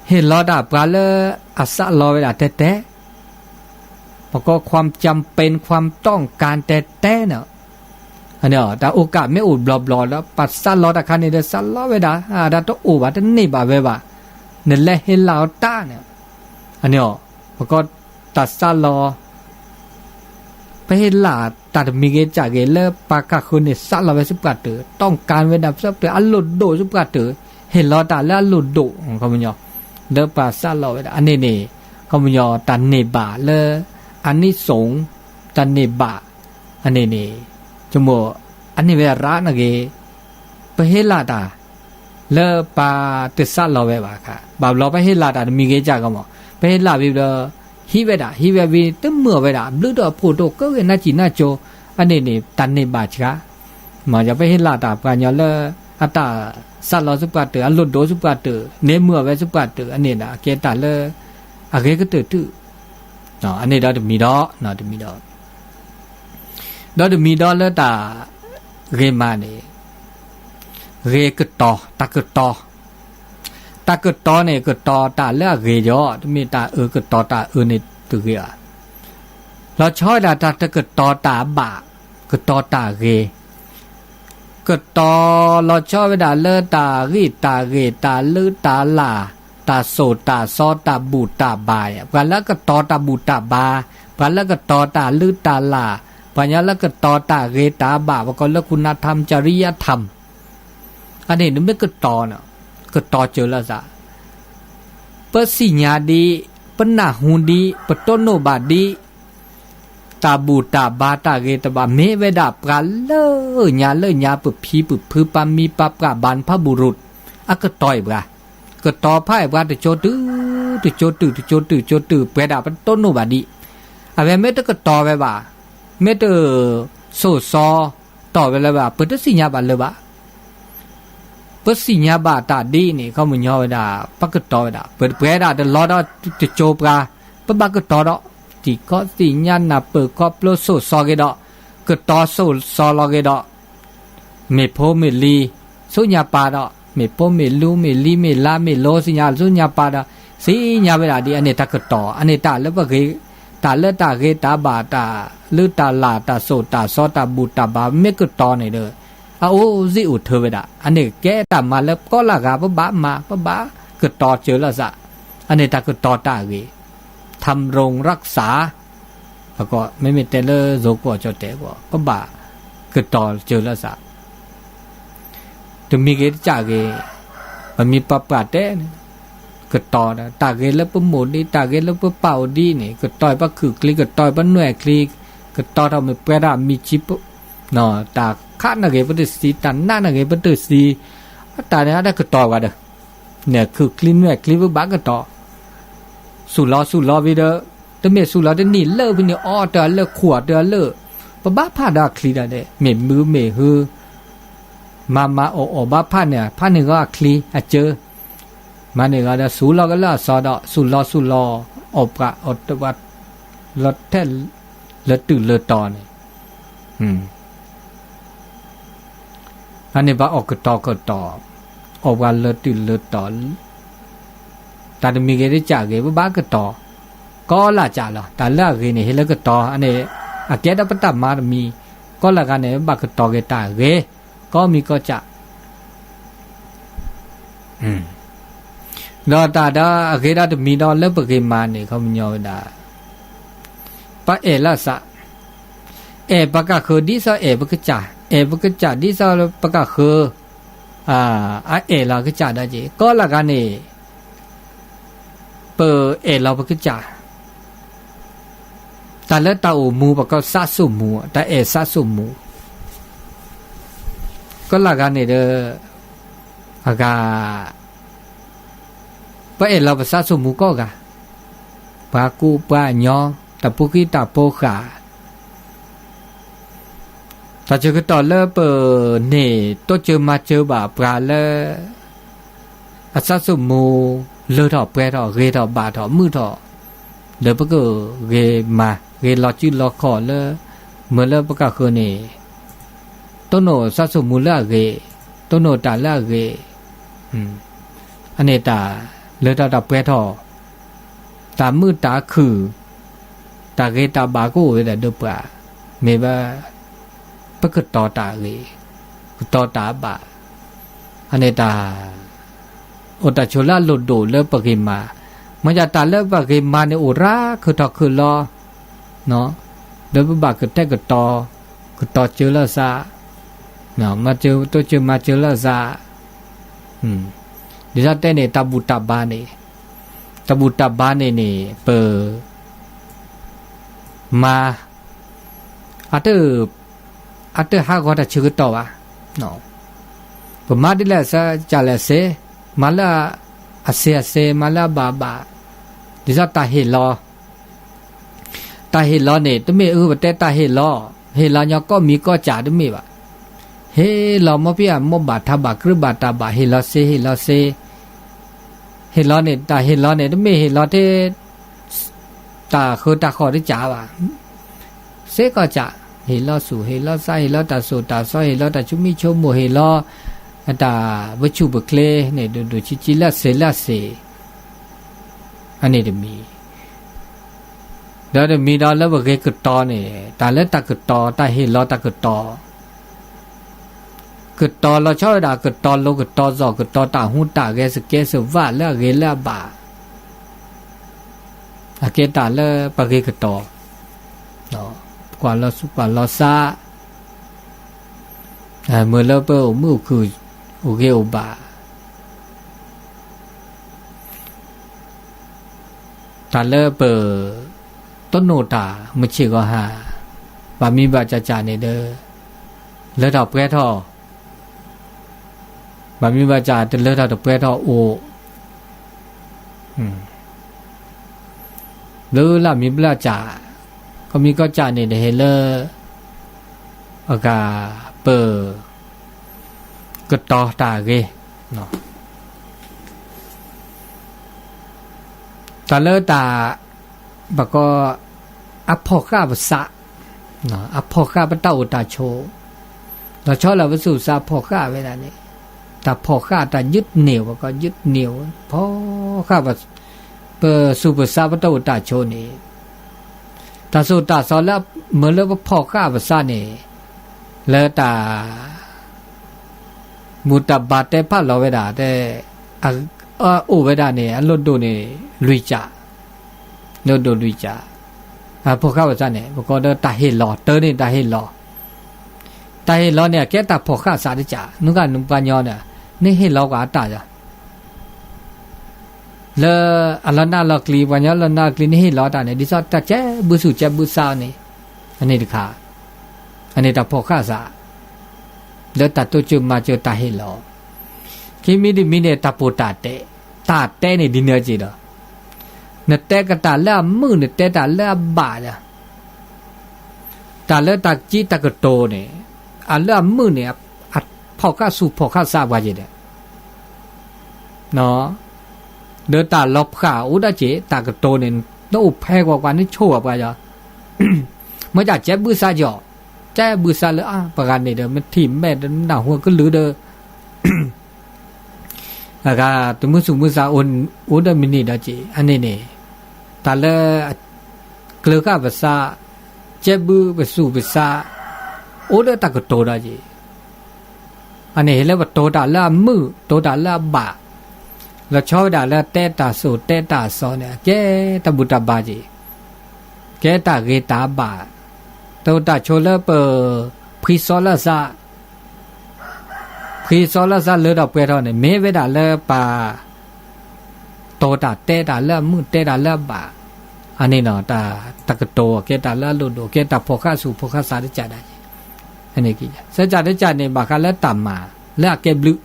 ဟ့ၣ်လီၤတၢ်ပှၤလၢအစးလီၤဝဲဒၣ်တဲတဲ, ပကိး ความจำเป็น ความต้องการ တဲတဲန့ၣ်, တၢ်အိၣ်ကၢ်မ့ၢ်အိၣ်ဘျီဘျီဒီး ပစးလီၤတၢ်ခါန့ၣ်ဒီး စးလီၤဝဲဒၣ်, တၢ်တအိၣ်ဘၣ် တန့ၢ်ဘၣ်ဝဲဘၣ်, နလဲၤဟ့ၣ်လီၤတၢ်န့ၣ်, အန့ၣ်, ပကိး တၢ်စးလီၤ ပဟ့ၣ်လီၤတၢ်တမံၤဂ့ၤတကးဂ့ၤ လၢပှၤကဃုန့ၣ် စးလီၤဝဲဆူပှၤတၢၢ်, ต้องการဝဲဒၣ်ဆူပှၤတၢၢ် အလိၣ်ဒိၣ်ဆူပှၤတၢၢ်, ဟ့ၣ်လီၤတၢ်လၢအလိၣ်ဒိၣ် ခီပညီ, လၢပှၤစးလီၤဝဲဒၣ် အန့ၣ်န့ၣ်, ခီပညီ တၢ်န့ၢ်ဘၣ်လၢ အနံၣ်စုံ, တၢ်န့ၢ်ဘၣ်, အန့ၣ်န့ၣ်, ဆိကမိၣ်, အန့ၣ်ဝဲဒၣ်ရးန့ၣ်ဂ့ၤ, ပဟ့ၣ်လီၤတၢ် လၢပှၤတစးလီၤဝဲဘၣ်ခါ, ဘၣ်ဘျီပဟ့ၣ်လီၤတၢ်တမံၤဂ့ၤတကးဂ့ၤမး, ပဟ့ၣ်လီၤဝံၤဒီး ဟံးဝဲဒၣ် ဟံးဝဲဝံၤ တမုာ်ဝဲဒၣ် ဘျုးဒိၣ်အဖှိၣ်ဒိၣ် ကဝဲနါစံၣ်နါကိၤ, အန့ၣ်န့ၣ် တၢ်န့ၢ်ဘၣ်စှၤ, မ့ၢ်ပဟ့ၣ်လီၤတၢ်ပှၤကညီလၢ အတၢ်စးလီၤဆူပှၤတၢၢ် အလိၣ်ဒိၣ်ဆူပှၤတၢၢ် န့ၢ်မုာ်ဝဲဆူပှၤတၢၢ် အန့ၣ်ဒီး အကဲတၢ်လၢ အဂ့ၤကတၢၢ်တု, အန့ၣ်ဒီးတမံၤဒီး, တမံၤဒီး ဒီးတမံၤဒီးလၢတၢ်ဂ့ၤမးန့ၣ်, ဂ့ၤကတီၤ, တၢ်ကတီၤ, တၢ်ကတီၤန့ၣ် ကတီၤတၢ်လၢအဂ့ၤဒီး တမ့ၢ်တၢ်အၢကတီၤတၢ်အၢန့ၣ်တဂ့ၤဘၣ်, လီၤဆီဝဲဒၣ်တၢ်တကတီၤတၢ်ဘၣ်, ကတီၤတၢ်ဂ့ၤ, ကတီၤလီၤဆီဝဲဒၣ်လၢတၢ်ဂံၢ်တၢ်ဂ့ၤ တၢ်လုၢ်တၢ်လၢ်, တၢ်စိာ်တၢ်စီ တၢ်ဘူၣ်တၢ်ဘါ, ပှၤလၢအကတီၤတၢ်ဘူၣ်တၢ်ဘါ, ပှၤလၢအကတီၤတၢ်လုၢ်တၢ်လၢ်, ပှၤကညီလၢအကတီၤတၢ်ဂ့ၤတၢ်ဘၣ် ပကိးလၢ คุณธรรม จริยธรรม, အန့ၣ်နမ့ၢ်ကတီၤန့ၣ်, ကတီၤစၢၤလီၤသး, ပစံၣ်ညါဒံး, ပနၢ်ဟူဒံး, ပတိၢ်နီၣ်ဘၣ်ဒံး, တၢ်ဘူၣ်တၢ်ဘါတၢ်ဂ့ၤတၢ်ဘၣ် မ့ၢ်ဝဲဒၣ်ပှၤလၢညါလၢညါ ပဖံပဖု ပှၤမံပှၤပှၢ် บรรพบุรุษ, အကတီၤအံၤပှၤ, ကတီၤဖးအံၤပှၤ တကၠိတုၤ, တကၠိတုၤ တကၠိတုၤ ကၠိတုၤ ပှဲၤဒၣ်ပတိၢ်နီၣ်ဘၣ်ဒံး, အဝဲမ့ၢ်တကတီၤဝဲဘၣ်, မ့ၢ်တစိာ်စီတီၢ်ဝဲလၢၤဘၣ် ပတသ့ၣ်ညါဘၣ်လၢၤဘၣ် ပသ့ၣ်ညါဘၣ်တၢ်ဒ်န့ၣ် ခီပညီဝဲဒၣ် ပကတီၤဝဲဒၣ် ပှဲၤဒၣ်တလီဒီးတကၠိပှၤ ပဘၣ်ကတီၤဒီး တံၤကီၢ်သ့ၣ်ညါနၢ်ပၢၢ်ခီဖျိစိာ်စီဂ့ၤဒီး ကတီၤစိာ်စီလီၤဂ့ၤဒီး မ့ၢ်ဖိမ့ၢ်လံၤ ဆူညါပၢ်ဒီး မ့ၢ်ဖိမ့ၢ်လူၤမ့ၢ်လံၤမ့ၢ်လါမ့ၢ်လိၤ သ့ၣ်ညါဆူညါပၢ်ဒီး သ့ၣ်ညါဝဲဒၣ်ဒ်အန့ၣ်တၢ်ကတီၤ အန့ၣ်တၢ်လၢပဂ့ၤ တၢ်လၢတၢ်ဂ့ၤတၢ်ဘၣ် တၢ်လုၢ်တၢ်လၢ် တၢ်စိာ်တၢ်စီ တၢ်ဘူၣ်တၢ်ဘါ မ့ၢ်ကတီၤန့ၣ်ဒီး အအိၣ်စ့ၢ်အိၣ်ထၢဝဲဒၣ် အန့ၣ်ကဲတၢ်မၤလၢကိးလၢဂၤ ပဘၣ်မၤ ပဘၣ်ကတီၤစၢၤလီၤသး အန့ၣ်တၢ်ကတီၤတၢ်အဂ့ၤ ทำรงรักษา မ့မ့ၢ်တဲလၢ ယိၤကီၢ်ကၠီၣ်တဲာ်ကီး ပဘၣ်ကတီၤစၢၤလီၤသး တမံၤဂ့ၤတကးဂ့ၤ ပမံၤပှၢ်ပှၢ်တဲန့ၣ် ကတီၤ တၢ်ဂ့ၤလၢပမိၢ်ဒ် တၢ်ဂ့ၤလၢပပၢ်အိၣ်ဒ်န့ၣ် ကတီၤပခုၣ်ချံ ကတီၤပနွဲၣ်ချံ ကတီၤထီၣ်မ့ၢ်ပှဲၤတၢ်မံၤဆံး တၢ်ခးန့ၣ်ဂ့ၤပတသံ တၢ်နးန့ၣ်ဂ့ၤပတသံ တၢ်န့ၣ်အတၢ်ကတီၤဝဲဒီး န့ၣ်ခုၣ်ချံနွဲၣ်ချံပဘၣ်ကတီၤ ဆူၣ်လီၤဆူၣ်လီၤဝံၤဒီး တမ့ၢ်ဆူၣ်လီၤတနံၣ်လၢဖဲန့ၣ် အီၣ်တၢ်လၢ ခွီၣ်တၢ်လၢ ပဘၣ်ဖးဒီးအချံဒၣ်ဒဲး မ့ၢ်မုာ်မ့ၢ်ဟု မၤမၤအီၣ်အီၣ်ဘၣ်ဖးန့ၣ် ဖးန့ၢ်ဂီၤအချံအစၢ မၤန့ၢ်ဂီၤဒီး ဆူၣ်လီၤကလၢအစီဒီး ဆူၣ်လီၤဆူၣ်လီၤ အီၣ်ပှၤအီၣ်တဝး လီၤထဲလၢတုၤလၢတီၤန့ၣ် အန့ၣ်ဘၣ်အီၣ်ကတီၤကတီၤ အီၣ်ပှၤလၢတုၤလၢတီၤ တၢ်တမံၤဂ့ၤတကးဂ့ၤ ပဘၣ်ကတီၤ ကိးလၢ်ကးလီၤ တၢ်လၢအဂ့ၤန့ၣ် ဟ့ၣ်လၢကတီၤ အန့ၣ် အကဲဒီးပတၢ်မၤတမံၤ ကိးလၢ်ဂၤန့ၣ် ဘၣ်ကတီၤက့ၤတၢ်ဂ့ၤ ကိးမံၤကိးကး ဒီးတၢ်ဒီးအဂ့ၤဒီးတမံၤဒီးလၢပဂ့ၤမးန့ၣ် ခီပညီဝဲဒၣ် ပအဲၣ်လီၤသး အဲၣ်ပကဃၢၤဒ်သိးအဲၣ်ပကစၢ် အဲၣ်ပကစၢ်ဒ်သိးပကဃၢၤ အအဲၣ်လီၤကစၢ်ဒီးက့ၤ ကိးလၢ်ဂၤန့ၣ် ပအဲၣ်လီၤပကစၢ် တၢ်လၢတၢ်အိၣ်မူ ပကိးသးစိၣ်မူ တၢ်အဲၣ်သးစိၣ်မူ ကိးလၢ်ဂၤန့ၣ်ဒီး အဂၤ ပအဲၣ်လီၤပသးစိၣ်မူကိးဂၤ ပှၤကူပှၤညီ တၢ်ဖိခံတၢ်ဖိဃာ် တၢ်ဆၢကတီၢ်လၢပန့ၢ်တိစၢၤမၤစၢၤဘၣ်ပှၤလၢ အသးစိၣ်မူ လၢထီၣ်ပှဲၤထီၣ် ဂ့ၤထီၣ်ဘၣ်ထီၣ် မုာ်ထီၣ် ဒီးပကဂ့ၤမၤ ဂ့ၤလီၤစုလီၤခီၣ်လၢ မ့ၢ်လၢပကဃၢၤန့ၣ် တိၢ်နီၣ်သးစိၣ်မူလၢအဂ့ၤ တိၢ်နီၣ်တၢ်လၢအဂ့ၤ, အန့ၣ်တၢ်လၢတၢ်တၢ်ပှဲၤထီၣ်, တၢ်မုာ်တၢ်ခုၣ်, တၢ်ဂ့ၤတၢ်ဘၣ်ကအိၣ်ဝဲဒၣ်ဒီးပှၤ, မ့ၢ်ဝဲ ပကတီၤတၢ်ဂ့ၤ, ကတီၤတၢ်ဘၣ်, အန့ၣ်တၢ် အိၣ်တၢ်ဆိးလၢအလိၣ်ဒိၣ်လၢပဂ့ၤမၤ, မ့ၢ်ယတၢ်လၢပဂ့ၤမၤန့ၣ်အိၣ်ရၤခုၣ်ထီၣ်ခုၣ်လီၤ, လၢပဘၣ်ကတဲာ်ကတီၤ, ကတီၤစၢၤလီၤသး, မၤစၢၤတိစၢၤမၤစၢၤလီၤသး, ဒ်သိးတဲန့ၣ် တၢ်ဘူၣ်တၢ်ဘါန့ၣ်, တၢ်ဘူၣ်တၢ်ဘါန့ၣ်န့ၣ် ပ မၤ, အတ အတဟးဂီၤတၢ်ဆၢကတီၢ်ဘၣ်, ပမၤဒ်လဲၣ်စ့ၢ်ကီးလဲၣ်စ့ၢ်, မၤလၢအစ့ၢ်အစ့ၢ်, မၤလၢအဘၣ်အဘၣ်, ဒ်သိးတၢ်ဟ့ၣ်လီၤ, တၢ်ဟ့ၣ်လီၤန့ၣ် တမ့ၢ်အၢပတဲတၢ်ဟ့ၣ်လီၤ, ဟ့ၣ်လီၤညီကီၢ်မံၤကီၢ်စဲၣ်တမ့ၢ်ဘၣ်, ဟ့ၣ်လီၤမ်ပှၤအမိၢ်ဘၣ်ထးဘၣ် ကြၢးဘၣ်တၢ်ဘၣ် ဟ့ၣ်လီၤစ့ၢ် ဟ့ၣ်လီၤစ့ၢ်, ဟ့ၣ်လီၤန့ၣ် တၢ်ဟ့ၣ်လီၤန့ၣ် တမ့ၢ်ဟ့ၣ်လီၤထဲ တၢ်ဃၢတၢ်ဃီၣ်တကးဘၣ်, စ့ၢ်ကီးစး, ဟ့ၣ်လီၤဆူၣ် ဟ့ၣ်လီၤဆါ ဟ့ၣ်လီၤတၢ်သိၣ်တၢ်သီ ဟ့ၣ်လီၤတၢ်ဆိမိၣ်ဆိကမိၣ် ဟ့ၣ်လီၤ တၢ်ပဆူၣ်ပချ့န့ၣ် ဒိၣ်ဒိၣ်ဆံးဆံးလၢစ့ၢ်လၢစ့ၢ်, အန့ၣ်တမံၤ, ဒီးတမံၤဒီးလၢပဂ့ၤကတီၤန့ၣ် တၢ်လၢတၢ်ကတီၤ တၢ်ဟ့ၣ်လီၤတၢ်ကတီၤ ကတီၤလီၤဆီဝဲဒၣ် ကတီၤလိၤ ကတီၤသီၣ် ကတီၤတၢ်ဟူးတၢ်ဂဲၤ စကဲစဝးလၢအဂ့ၤလၢအဘၣ်, အကဲတၢ်လၢပဂ့ၤကတီၤ, ကွၢ်လီၤဆူၣ်ကွၢ်လီၤဆါ, မ့ၢ်လၢပအိၣ်မုာ်အိၣ်ခုၣ် အိၣ်ဂ့ၤအိၣ်ဘၣ် တၢ်လၢပ တိၢ်နီၣ်တၢ်မုၢ်ဆ့ၣ်ဂီၤဟါ, ဘၣ်မံဘၣ်တၢ်စၢ်န့ၣ်ဒီး လၢထီၣ်ပှဲၤထီၣ်, ဘၣ်မံဘၣ်တၢ်စၢ်တလၢထီၣ်တပှဲၤထီၣ်အိၣ်, လၢလၢမံဘျၢစၢ်, ကီၢ်မံကီၢ်စဲၣ်န့ၣ်တဟ့ၣ်လၢ အဂၤပ ကတီၤတၢ်ဂ့ၤ, တၢ်လၢတၢ် ဘၣ်ကီ အဖီၣ်ဃာ်ပသး, အဖီၣ်ဃာ်ပတၢ်အိၣ်တၢ်ဆိး, လီၤဆီလၢပသူၣ်ပသးဖီၣ်ဃာ်ဝဲဒၣ်န့ၣ်, တၢ်ဖီၣ်ဃာ်တၢ်ယုၢ်န့ၢ် ဘၣ်ကီယုၢ်န့ၢ် ဖီၣ်ဃာ် ပသူၣ်ပသးပတၢ်အိၣ်တၢ်ဆိးန့ၣ်, တၢ်သိၣ်တၢ်သီလၢ မ့ၢ်လၢပဖီၣ်ဃာ်ပသးန့ၣ်, လၢတၢ် ဘူၣ်တၢ်ဘါတဲဖးလီၤဝဲဒၣ်တဲ, အ အိၣ်ဝဲဒၣ်န့ၣ်အလိၣ်ဒိၣ်န့ၣ် လွံၢ်ကၠး, လိၣ်ဒိၣ်လွံၢ်ကၠး, အဖီၣ်ဃာ်ပသးန့ၣ် ပကိးဒီးတၢ်ဟ့ၣ်လီၤ တၢ်န့ၣ်တၢ်ဟ့ၣ်လီၤ, တၢ်ဟ့ၣ်လီၤန့ၣ် အကဲတၢ်ဖီၣ်ဃာ်သးတကၠး နုၢ်ကနုၢ်ပှၤညီန့ၣ် နဟ့ၣ်လီၤကွၢ်အတၢ်ယၤ လၢအလီၤနၢ်လီၤကျံၤ ပှၤညီလီၤနၢ်လီၤကျံၤ နဟ့ၣ်လီၤတၢ်န့ၣ် ဒ်သိးတၢ်ကဲဘုသူၣ်ကဲဘုသးန့ၣ်, အန့ၣ်တခါ, အန့ၣ်တၢ်ဖီၣ်ဃာ်သး, လၢတၢ်တိစၢၤမၤစၢၤတၢ်ဟ့ၣ်လီၤ, ခံမံၤတမံၤန့ၣ် တၢ်ပိာ်တၢ်တဲ, တၢ်တဲန့ၣ်ဒ်န့ၣ်က့ၤဒီး, နတဲကတၢ်လၢအမုာ် နတဲတၢ်လၢအဘၣ်ဒီး တၢ်လၢတၢ်ကံတၢ်ကတိၤန့ၣ်, အလၢအမုာ်န့ၣ်, အဖီၣ်ဃာ်သူၣ်ဖီၣ်ဃာ်သးပှၤက့ၤဒီး, ဒီးတၢ်လီၤဖးအိၣ်ဒၣ်က့ၤ တၢ်ကတိၤန့ၣ်, နအိၣ်ဖဲကွၢ်ကွၢ် နဆိၣ်ဝဲပှၤယီၤ, မ့ၢ်တၢ်ကဲဘုသးယီၤ, ကဲဘုသးလၢအပှၤဂၤန့ၣ်ဒီး မ့ၢ်ထံၣ်မဲာ်ဒီးနၢ်ဟူကလုၢ်ဒီး အဂၤတမုာ်သူၣ်မုာ်သး အိၣ်ဒီးမနုၤဒီးက့ၤ အန့ၣ်န့ၣ်, တၢ်လၢ ကျၢၤဃာ်ပသး, ကဲဘုပသူၣ်ပသး, အိၣ်ဒီးတၢ်ကတိၤဒီးက့ၤ, အန့ၣ်ဟ့ၣ်လၢပတိၤတၢ်လၢအမုာ် တိၤတၢ်လၢအဘၣ်, လီၤဆီဝဲဒၣ်လၢတဲတၢ်သိၣ်တဲတၢ်သီန့ၣ် အကဲတၢ်ဘူၣ်တၢ်ဘါက့ၤ, ကဲတၢ်ဂ့ၤတၢ်ဘၣ်, တၢ်အိၣ်တၢ်ဆိးလၢပ ဖှံသီလၢသး ဖှံသီလၢသးလၢထီၣ်ပှဲၤထီၣ်န့ၣ် မ့ၢ်ဝဲဒၣ်လၢပ တိၤတၢ်တဲတၢ်လၢအမုာ် တဲတၢ်လၢအဘၣ်, အန့ၣ်ဒီး တၢ်ကတိၤအကဲတၢ်လၢအလိၣ်ဒိၣ် ကဲတၢ်ဖီၣ်ဃာ်သူၣ်ဖီၣ်ဃာ်သးတကးဒၣ်က့ၤ, သၢကးတကးန့ၣ် ဘၣ်ဃးလၢတၢ်မၤ လၢအကဲဘျုး,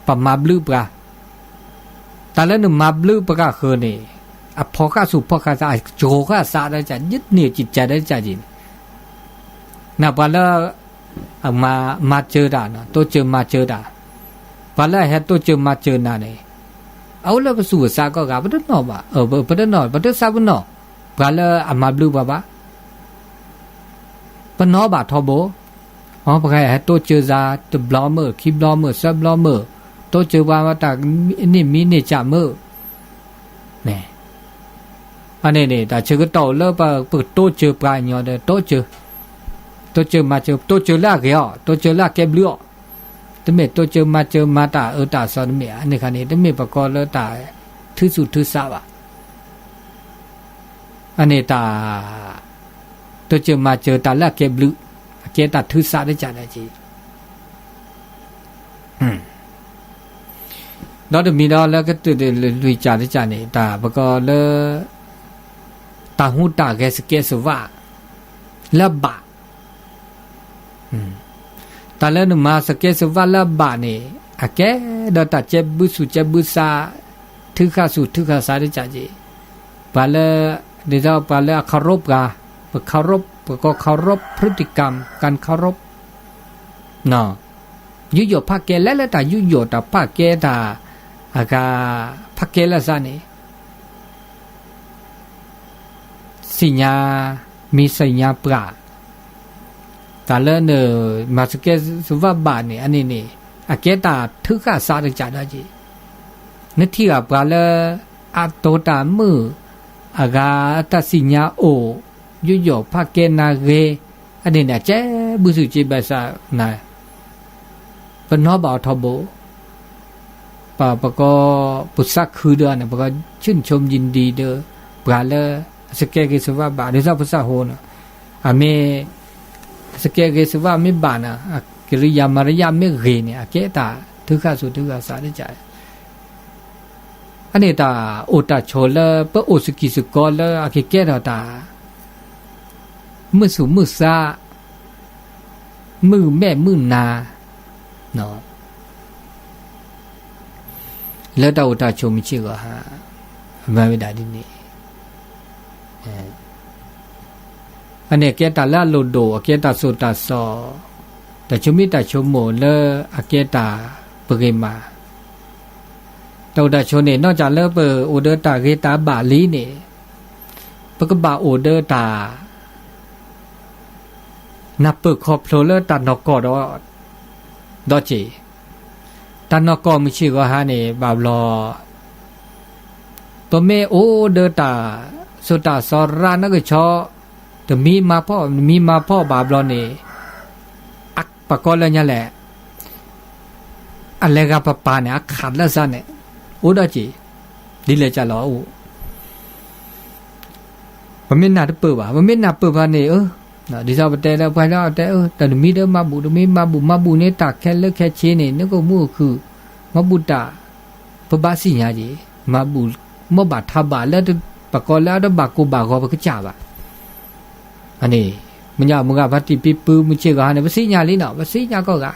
ပမၤဘျုးပှၤ, တၢ်လၢနမၤဘျုးပှၤဂၤဃၢၤန့ၣ် အဖီၣ်ဃာ်သူၣ်ဖီၣ်ဃာ်သး အကၠိၤဃာ်သးတကး ယုၢ်န့ၢ်ကကးတကးက့ၤန့ၣ် နပှၤလၢ အမၤစၢၤတၢ် တိစၢၤမၤစၢၤတၢ်, ပှၤလၢအဟဲတိစၢၤမၤစၢၤနၤန့ၣ် အအိၣ်လၢပသူၣ်ပသးကိးဂၤ ပတနီၣ်ဘၣ်, ပတနီၣ် ပတသးပနီၣ် ပှၤလၢအမၤဘျုးပှၤဘၣ်, ပနီၣ်ဘၣ်ထီဘိ, ပှၤဟဲတိစၢၤသး တဘျီမုၢ် ခံဘျီမုၢ် သၢဘျီမုၢ်, တိစၢၤပှၤမၤတၢ်န့ၢ်မံၤန့ၢ်ကၠးမုၢ်, န့ၣ်, အန့ၣ်န့ၣ် တၢ်ဆၢကတီၢ်လၢပကတိစၢၤပှၤကညီဒီး တိစၢၤ, တိစၢၤမၤစၢၤ တိစၢၤလၢအဂ့ၤအီၤ တိစၢၤလၢအကဲဘျုးအီၤ, တမ့ၢ်တိစၢၤမၤစၢၤ မၤတၢ်အၢတၢ်သီတမ့ၢ်ဧါ, အန့ၣ်ခါန့ၣ် တမ့ၢ်ပကိးလၢတၢ်ထုးသူၣ်ထုးသးဘၣ်. အန့ၣ်တၢ် တိစၢၤမၤစၢၤတၢ်လၢအကဲဘျုး, အကဲတၢ်ထုးသးတကးဒၣ်က့ၤ, ဒီးတမံၤဒီးလၢကတၢၢ်လွံၢ်ကးတကးန့ၣ် တၢ်ပကိးလၢ တၢ်ဟူးတၢ်ဂဲၤ စကဲစဝး လၢအဘၣ် တၢ်လၢနမၤစကဲစဝးလၢအဘၣ်န့ၣ် အကဲဒီးတၢ်ကဲဘုသူၣ်ကဲဘုသး, ထုးဃာ်သူၣ်ထုးဃာ်သးတကးက့ၤ, ပှၤလၢ, ဒ်သိးပှၤလၢအခီရိပှၤ, ပခီရိပ, ပကိးခီရိပ พฤติกรรม การเคารพ, ယူးယီၣ်ဖးကဲ လဲၤလၢတၢ်ယူးယီၣ်တၢ်ဖးကဲတၢ်, အဂၤ, ဖးကဲလၢအသးန့ၣ် သ့ၣ်ညါ, မ့ၢ်သ့ၣ်ညါပှၤ, တၢ်လၢနမၤစကဲစဝးဘၣ်န့ၣ် အန့ၣ်န့ၣ် အကဲတၢ်ထုးဃာ်သးတကးဒၣ်က့ၤ, နထံၣ်ဂ့ၤပှၤလၢ အတိၤတၢ်မုၣ်, အဂၤတၢ်သ့ၣ်ညါအိၣ်, ယူးယီၣ်ဖးကဲနၤဂ့ၤ, အန့ၣ်န့ၣ် အကဲဘုသူၣ်က့ၤဘၣ်ဆၣ်နၤ ပနီၣ်ဘၣ်အီၤထီဘိ, ပ, ပကိး, ပသးခုဒီးန့ၣ် ပကိး ชื่นชมยินดี ဒီး ပှၤလၢ, အစကဲဂ့ၤစဝးဘၣ် ဒ်သိးပသးဟိန့ၣ်, အမ့ၢ်, အစကဲဂ့ၤစဝးမ့ၢ်ဘၣ်န့ၣ် အကရံယၤမၤရယၤမ့ၢ်ဂ့ၤန့ၣ် အကဲတၢ်ထုးဃာ်သူၣ်ထုးဃာ်သးတကး, အန့ၣ်တၢ်အိၣ်တၢ်ဆိးလၢပအိၣ်စကံၢ်စကီလၢအကကဲထီၣ်တၢ် မုာ်သူၣ်မုာ်သး, မုာ်မဲာ်မုာ်နါ, လၢတၢ်အိၣ်တၢ်ဆိးမုၢ်ဆ့ၣ်ဂီၤဟါ, အမၤဝဲဒၣ်ဒ်န့ၣ်, အန့ၣ်ကဲတၢ်လၢအလိၣ်ဒိၣ် အကဲတၢ်သိၣ်တၢ်သီ, တၢ်ဆိမိၣ်တၢ်ဆိကမိၣ်လၢအကဲတၢ်ပဂ့ၤမး, တၢ်အိၣ်တၢ်ဆိးန့ၣ် နီၢ်ကၢ်လၢပအိၣ်ဒီးတၢ်ဂ့ၤတၢ်ဘၣ်လံန့ၣ်, ပကဘၣ်အိၣ်ဒီးတၢ် နၢ်ပၢၢ်ခီဖျိလၢတၢ်နီၢ်ကီၢ်ဒီး, ဒီးက့ၤ, တၢ်နီၢ်ကီၢ်မုၢ်ဆ့ၣ်ဂီၤဟါန့ၣ် ဘၣ်ဘျီ ပမ့ၢ်အိၣ်ဒီးတၢ်သိၣ်တၢ်သီရၤနကဆီ, တမံၤမၤဖှီၣ် တမံၤမၤဖှီၣ်ဘၣ်ဘျီန့ၣ်, ပကိးလၢညါလဲၣ် အလဲၤဂၤပပာ်န့ၣ် အခးလၢသးန့ၣ်, အိၣ်ဒီးက့ၤ, ဒ်လဲၣ်ကလီၤအိၣ် ပမ့ၢ်နၢ်တပၢၢ်ဘၣ် ပမ့ၢ်နၢ်ပၢၢ်ဘၣ်န့ၣ်, ဒ်သိးပတဲလၢပှၤလၢအတဲ, တၢ်တမံၤဒီးမၤဘူၣ် တမံၤမၤဘူၣ် မၤဘူၣ်န့ၣ် တၢ်ခဲလၢာ်ခဲဆ့န့ၣ် နကမူၣ်အခုၣ်, မၤဘူၣ်တၢ်, ပဘၣ်သ့ၣ်ညါက့ၤ, မၤဘူၣ်, မ့ၢ်ဘၣ်ထးဘၣ်လၢ, ပကိးလၢအတဘၣ်ကိၢ်ဘၣ်ဂီၤပကစၢ်ဘၣ်, အန့ၣ်, မ့ၢ်ညါမုၢ်ဂၤဖါတံၢ်ပံပုမုၢ်ဆ့ၣ်ဂီၤဟါန့ၣ် ပသ့ၣ်ညါလံနီၤ ပသ့ၣ်ညါကိးဂၤ,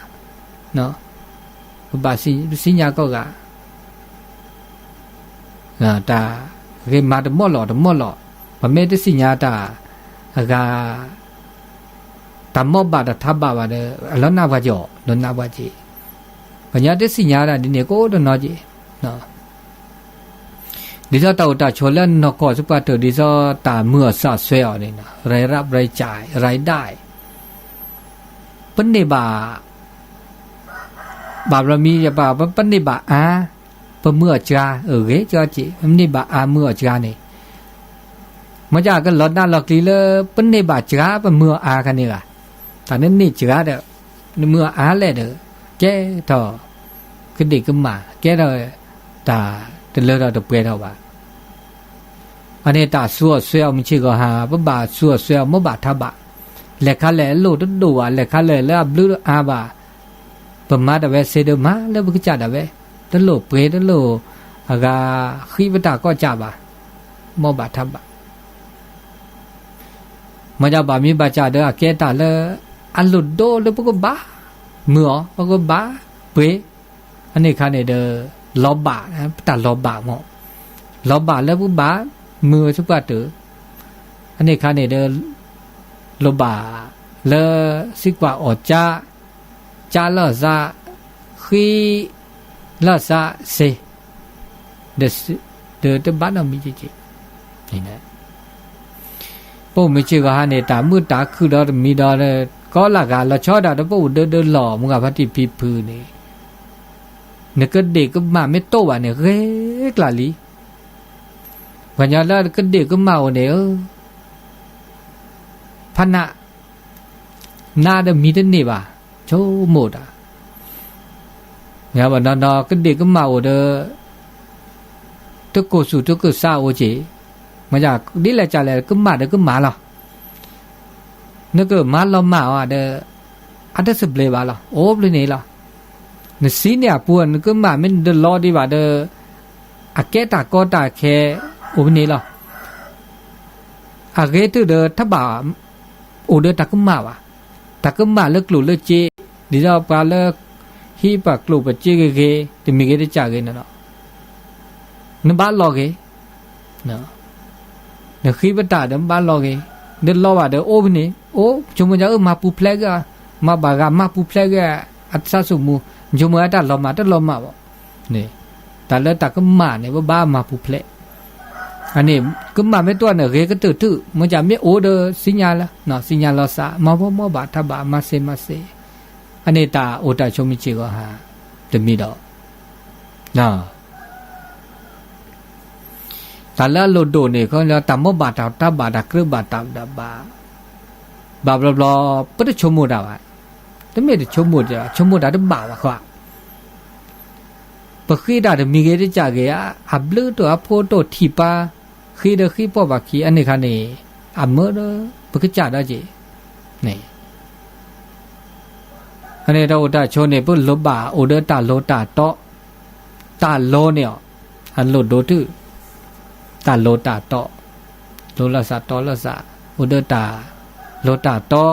ပဘၣ်, ပသ့ၣ်ညါကိးဂၤ တၢ်ဂ့ၤမၤတမီၢ်လီၤတမီၢ်လီၤ, ပမ့ၢ်တသ့ၣ်ညါတၢ်, အဂၤ, တၢ်မီၢ်ဘၣ်တၢ်ထးဘၣ်ဘၣ်ဒီး အလီၤနးပှၤကီး လီၤနးပှၤက့ၤ, ပှၤညီတသ့ၣ်ညါဒၣ်ဒ်န့ၣ် ကအိၣ်တနီၤက့ၤ, ဒ်သိးတၢ်အိၣ်တၢ်ဆိးလၢနီၢ်ကီၢ်သပှၢ်တၢၢ် ဒ်သိးတၢ်မုာ်အီၤသးစွဲအီၤန့ၣ် ရၤရးပြဲကၠး ရၤဒၣ် ပန့ၢ်ဘၣ် ဘၣ်ဘျီမံၤယပာ် ပန့ၢ်ဘၣ်အါ, ပမုာ်အီၤစှၤ အဂ့ၤကၠီက့ၤ ပန့ၢ်ဘၣ်အါမုာ်အီၤစှၤန့ၣ်, မ့ၢ်ကကလီၤနးလီၤကျံၤလၢ ပန့ၢ်ဘၣ်စှၤ ပမုာ်အီၤအါခါန့ၣ်ဂၤ, တၢ်န့ၣ်န့ၢ်စှၤဒီး နမုာ်အီၤအါလဲၣ်ဒီး ကဲထီၣ် ကဒ့ၣ်ကမၣ် ကဲထီၣ် တၢ်တလၢထီၣ်တပှဲၤထီၣ်ဘၣ် အန့ၣ်တၢ်သူအီၤစွဲအီၤမုၢ်ဆ့ၣ်ဂီၤဟါ ပဘၣ်သူအီၤစွဲအီၤ မ့ၢ်ဘၣ်ထးဘၣ်, လဲၤခါလဲၣ်လိၣ်တဒိၣ်ဘၣ် လဲၤခါလဲၣ်လၢအဘျုးအါဘၣ်, ပမၤတၢ်ဝဲစ့ဒီးမၤလၢပကစၢ်ဒၣ်ဝဲ, တလိၣ်ပှ့ၤတလိၣ်, အဂၤ, ဃံပတၢ်ကီၢ်ကၢ်ဘၣ်, မ့ၢ်ဘၣ်ထးဘၣ် မ့ၢ်ဒၣ်ဘၣ်မ့ၢ်ဘၣ်စၢ်ဒီးအကဲတၢ်လၢ အလိၣ်ဒိၣ်လၢပကဘၣ်မုာ်အီၤ ပကဘၣ်ပှ့ၤ, အန့ၣ်ခါန့ၣ်ဒီး လီၤဘၣ်, ပတၢ်လီၤဘၣ်မ့ၢ်, လီၤဘၣ်လၢပကဘၣ်မုာ်အီၤသပှၢ်တၢၢ်, အန့ၣ်ခါန့ၣ်ဒီး လိၣ်ဘၣ်လၢ သံကွၢ်အီၣ်ကၠါ, ကၠါလီၤသး, ဃံလီၤသးစ့, ဒီးတဘၣ်နီတမံၤက့ၤ, ပအိၣ်မုၢ်ဆ့ၣ်ဂီၤဟါန့ၣ် တၢ်မုာ်တၢ်ခုၣ်ဒီးတမံၤဒီး ကီလၢ်ဂၤလီၤဆီဒၣ်တၢ် ပအိၣ်ဒၢဒၢလီၤ မုၢ်ဂၤဖါတံၢ်ဖံဖုန့ၣ်, နကဒ့ၣ်ကမၣ်မ့ၢ်တအိၣ်ဘၣ်န့ၣ် ဂ့ၤကျၢ်လံ. ပှၤညီလၢကဒ့ၣ်ကမၣ်အိၣ်န့ၣ်ဧၢ, ဖးနး, နးဒီးမံတန့ၢ်ဘၣ်, ဆိကမိၣ်တၢ် မ့ၢ်နီၢ်နီၢ် ကဒ့ၣ်ကမၣ်အိၣ်ဒီး တကိၢ်စူၣ်တကိၢ်စးအိၣ်က့ၤ, မ့ၢ်ဒ်လဲၣ်ကလဲၣ် ကမၣ်ဒီးကမၣ်လီၤ. နကမၤလီၤမၢ်အီၤဒီး အတစံးဘျုးဘၣ်လီၤ, အိၣ်ဖဲန့ၣ်လီၤ. နစံးန့ၢ်အပူၤ နကမၣ်မ့ၢ်နတလီဒံးဘၣ်ဒီး အကဲတၢ်ကီတၢ်ခဲအိၣ်ဖဲန့ၣ်လီၤ. အဂ့ၤတုၤဒီး တဘၣ်အိၣ်ဒီးတၢ်ကမၣ်ဘၣ်, တၢ်ကမၣ်လၢကျိၣ်လၢစ့, ဒ်သိးပှၤလၢ ဟံးပှၤကျိၣ်ပစ့ဂ့ၤဂ့ၤ, တမံၤဂ့ၤတကးဂ့ၤန့ၣ်လီၤ. နဘၣ်လီၤဂ့ၤ, နဃံပတၢ်ဒီးဘၣ်လီၤဂ့ၤ, နလီဘၣ်ဒီးအိၣ်ဖဲန့ၣ်, အိၣ် ဆိကမိၣ်ညါအၢ မၤပူၤဖျဲးဂ့ၤ, မၤဘၣ်ဂၤမၤပူၤဖျဲးဂ့ၤ, အသးစူၢ်မူ, ဆိကမိၣ်အတၢ်လီၤမၢ်တလီၤမၢ်ဘၣ်, န့ၣ်, တၢ်လၢတၢ်ကမၣ်န့ၣ် ပဘၣ်မၤပူၤဖျဲး, အန့ၣ် ကမၣ်မ့ၢ်တအိၣ်န့ၣ် ဂ့ၤကတၢၢ်တုၤ, မ့ၢ်ကမ့ၢ်အိၣ်ဒီး သ့ၣ်ညါလီၤ, သ့ၣ်ညါလီၤသး, မၤဘီမၤဘၣ်တၢ်ဘၣ် မၤစ့မၤစ့, အန့ၣ်တၢ်အိၣ်တၢ်ဆိးမုၢ်စ့ၢ်ကီးဟး, တမံၤဒီး တၢ်လၢအလိၣ်ဒိၣ်န့ၣ် ခီလၢတၢ်မၤဘၣ်တၢ်တၢ်ဘၣ် တၢ်ကြၢးဘၣ်တၢ်ဘၣ်, ဘၣ်ဘျီဘျီ ပတဆိကမိၣ်တၢ်ဘၣ်, တမ့ၢ်တဆိကမိၣ်တၢ်, ဆိကမိၣ်တၢ်တဘၣ်ဘၣ်ဃီ, ပဃ့တၢ်တမံၤဂ့ၤတကးဂ့ၤ, အဘျုးတအိၣ်အဖှိၣ်တအိၣ်ထံၣ်ပၢ်, ဃ့ဒီးဃ့ပိာ်ဘၣ်ခံ အန့ၣ်ခါန့ၣ်, အမၢဒီး ပကစၢ်ဒီးက့ၤ, န့ၣ် အန့ၣ်တၢ်အိၣ်တၢ်ဆိးန့ၣ် ပလိၣ်ဘၣ်အိၣ်ဒီးတၢ်လိၤတၢ်တီ, တၢ်လိၤန့ၣ်အီၤ, အလိၣ်ဒိၣ်တုၤ, တၢ်လိၤတၢ်တီ, လိၤလီၤသးတီလီၤသး, အိၣ်ဒီးတၢ်လိၤတၢ်တီ,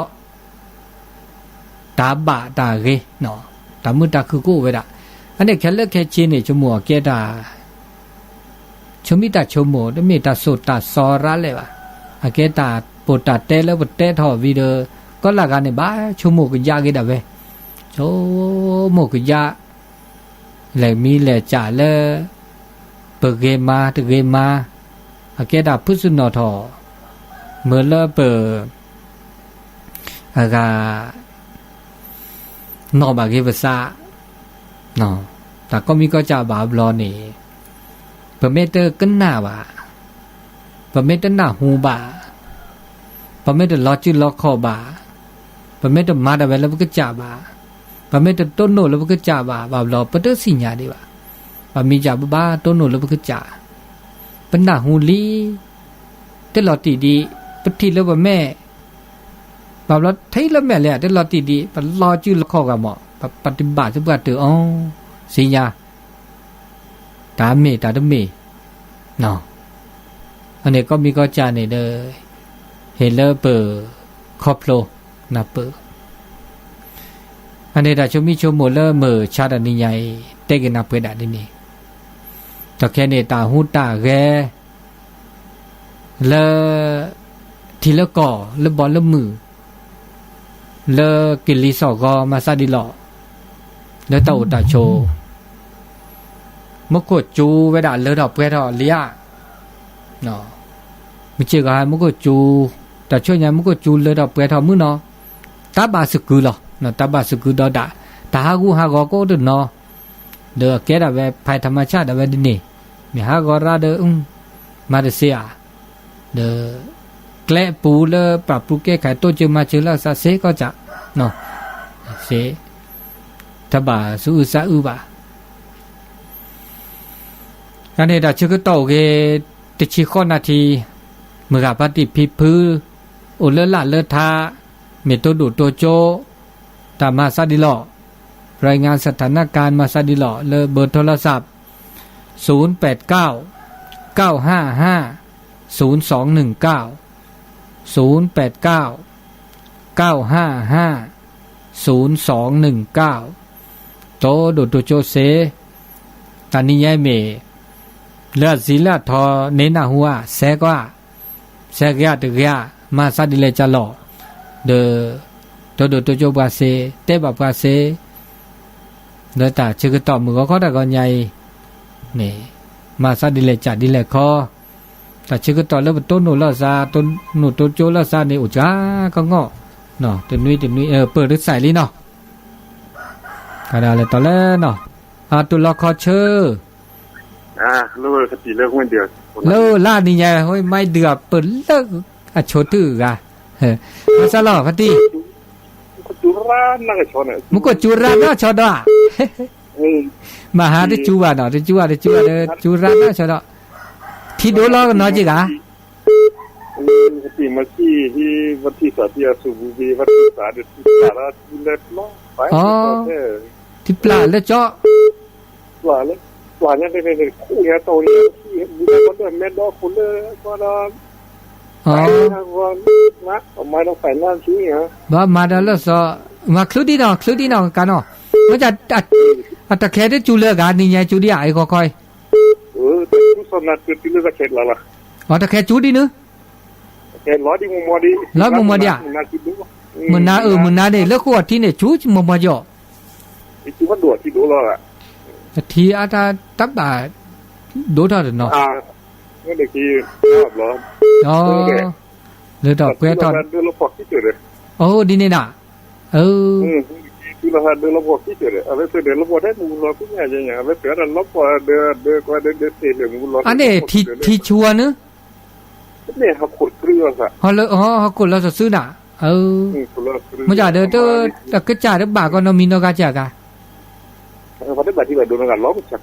တၢ်ဘၣ်တၢ်ဂ့ၤ, တၢ်မုာ်တၢ်ခုၣ်ကအိၣ်ဝဲဒၣ်, အန့ၣ်ခဲလၢာ်ခဲဆ့န့ၣ် ဆိကမိၣ်အကဲတၢ် ဆိမိၣ်တၢ်ဆိကမိၣ် တမ့ၢ်တၢ်ဆိၣ်တၢ်စီၤရၤလဲၣ်ဘၣ်, အကဲတၢ်ပိာ်တၢ်တဲလၢပတဲထီၣ်ဝံၤဒီး ကီလၢ်ဂၤန့ၣ် ဘၣ်ဆိကမိၣ်ကယၢ်က့ၤဒၣ်ဝဲ, ဆိကမိၣ်ကယၢ်, လဲၤမံလဲၤစးလၢ ပဂ့ၤမၤတဂ့ၤမၤ, အကဲတၢ်ဖုးစနီၣ်ထီၣ်, မ့ၢ်လၢပ အဂၤ နီၢ်ဘၣ်ဂ့ၤပသး, တၢ်ကီမံကီစၢ်ဘၣ်ဘျီန့ၣ်, ပမ့ၢ်တကနၣ်ဘၣ်, ပမ့ၢ်တနၢ်ဟူဘၣ်, ပမ့ၢ်တလီၤစုလီၤခီၣ်ဘၣ်, ပမ့ၢ်တမၤတၢ်ဝဲလၢပကစၢ်ဘၣ်, ပမ့ၢ်တတိၢ်နီၣ်လၢပကစၢ်ဘၣ် ဘၣ်ဘျီ ပတသ့ၣ်ညါဒံးဘၣ်, ပမ့ၢ်စၢ်ပဘၣ်တိၢ်နီၣ်လၢပကစၢ်, ပနၢ်ဟူလံ, တလီၤတံၢ်ဒံး, ပထံၣ်လၢပမဲာ် ဘၣ်ဘျီထံၣ်လၢမဲာ်လဲၣ် တလီၤတံၢ်ဒံး ပလီၤစုလီၤခီၣ်ဂၤမး ပ ပတဘၣ်သပှၢ်တၢၢ်အီၤ, သ့ၣ်ညါ, တၢ်မ့ၢ်တၢ်တမ့ၢ်, အန့ၣ်ကီမံကီစၢ်န့ၣ်ဒီး, ဟ့ၣ်လၢပ ခီဖျိ, နၢ်ပၢၢ်, အန့ၣ်တၢ်ဆိမိၣ်ဆိကမိၣ်လၢမုၢ်ဆါတနံၤညါအံၤ တဲက့ၤနၢ်ပှဲၤဒၣ်ဒ်န့ၣ်, ဒီးခဲန့ၣ်တၢ်ဟူးတၢ်ဂဲၤ လၢ ထံလၢကီၢ်လၢဘီလၢမုၢ် လၢကလံၤစိးဂီၤမၤသးဒ်လီၤ, လၢတၢ်အိၣ်တၢ်ဆိး, မူခိၣ်စူၤဝဲဒၣ်လၢထီၣ်ပှဲၤထီၣ်လံဧါ, မုၢ်ဆ့ၣ်ဂီၤဟါမူခိၣ်စူၤ, တၢ်ဆိညါမူခိၣ်စူၤလၢထီၣ်ပှဲၤထီၣ်မုၢ်နီၤ, တၢ်ဘၣ်သကုၤလီၤ, တၢ်ဘၣ်သကုၤဒီးဒၣ်, တၢ်ဟးဂူာ်ဟးဂီၤကအိၣ်တနီၤ, ဒီးကဲဒၣ်ဝဲ ဖဲထမၤဆၣ်ဒၣ်ဝဲဒ်န့ၣ်, မ့ၢ်ဟးဂီၤရါဒီး မၤတသ့ဧါ, ဒီး ကျဲအပူၤလၢပျၢ်ပူၤကဲခါတိစၢၤမၤစၢၤလၢသးစ့ၢ်ကီးစ့ၢ်, တဘၣ်သူၣ်အုးသးအုးဘၣ်. အန့ၣ်တၢ်ဆၢကတီၢ်အိၣ်ဂ့ၤ တဆံဃိးနၣ်ရံၣ်, မုၢ်ဂၤဖါတံၢ်ဖံဖု, အိၣ်လၢလၢ်လၢထါ, မ့ၢ်တိဒိၣ်တိကၠိ, တၢ်မၤသးဒ်လီၤ, ရၤငါစထၣ်နကၣ် မၤသးဒ်လီၤ လၢဘၢထိလီၤသး ศูนย์แปดเก้า เก้าห้าห้า ศูนย์สองหนึ่งเก้า ศูนย์แปดเก้า เก้าห้าห้า ศูนย์สองหนึ่งเก้า, တိဒိၣ်တိကၠိစ့ၢ်, တၢ်နံၤညါအံၤမ့ၢ် လၢအစံးလၢအထီန့ၣ်နၢ်ဟူဧါ, စဲးကီးဧါ, စဲးဂ့ၤဧါတဂ့ၤဧါ, မၤသးဒ်လဲၣ်ကလီၤ, ဒီး တိဒိၣ်တိကၠိပှၤစ့ၢ်, တဲဘၣ်ပှၤစ့ၢ်, လၢတၢ်ဆၢကတီၢ်မုၢ်ဂီၤခီတၢ်ဂီၤညါအံၤန့ၣ်, မၤသးဒ်လဲၣ်ကဒ်လဲၣ်ခီ, တၢ်ဆၢကတီၢ်လၢပတိၢ်နီၣ်လိာ်သး, တိၢ်နီၣ်တိကၠိလိာ်သးန့ၣ် အိၣ်စှၤကငီၢ် တနွံတနွံ ပၢၢ်တစဲးလံနီၤ, ကဒၣ်လဲၤတီၤလၢနီၤ, အတူၢ်လီၤခီဆၢ လၢလါနံၤညါ ဟိမၤဒုးအပၢၢ်လၢအဆိးတုၤဂၤ, ဘၣ်ဆၣ်လီၤ ဖါတံၢ်, မူခိၣ်စူၤရါနီၢ်ဆီဒီးဧါ, မဟါတစူၤဘၣ်နီၤ တစူၤဘၣ်တစူၤဘၣ်ဒီး စူၤရါနီၢ်ဆီဒီး, ထံဒိၣ်လီၤကနီၤက့ၤဂၤ ထံပျၢ်လၢကၠီ, ဘၣ်မၤဒီးလၢစီၤ, မၤချုးဒံးနီၤ ချုးဒံးနီၤကနီၤ, မ့ၢ် အတခဲတစူၤလၢဂၤ နံၤညါစူၤဒံးဧါ အံၤခီခီအံၤ, တခဲစူၤဒံးနုၤ, လီၤမုာ်မုာ်ဒံးဧါ, မုၢ်နၤအၢ မုၢ်နၤန့ၣ် လၢဃိာ်အထံန့ၣ် စူၤမုာ်မုာ်ကီး, အထံအတၢ်ဘၣ်ဒိၣ်ထီၣ်တနီၤ, လၢတၢ်ကွဲထီၣ်, အိ ဒ်န့ၣ်ဒၣ်, အၢ အန့ၣ် ထံဆူအီၤနုၤ, ဟီလၢဟီၣ်ခိၣ်တြူအီၤသး, မ့ၢ်ဒၣ်ဒီး တကစၢ်တဘၣ်ကီးနီတမံၤနီတဂၤကၢ်ဂၤ, ဒ်န့ၣ်ဒၣ်, အ ဘၣ်ပကမၤက့ၤလၢအီၤ, မၤတသ့ဘၣ်နီၤ တၢ်လၢတၢ်ခုၣ်ဒီးဒ်န့ၣ်ကၢ်, တိစၢၤမၤစၢၤလီၤသးဒ်သိးတဲန့ၣ်နီၤ, ဂ့ၤလံ, တၢ်ဘျုးတၢ်ဖှိၣ်, လံမုၢ်စၢ်ဖှံ, စးထူစးထူ လၢ ဟိမၤဒုးအီၤနီၤ ဟိမၤဒုးအီၤလၢဝ့ၢ်ပပီၣ်, ပှဲၤဒီးလၢအစီၤတဂၤဒီးနီ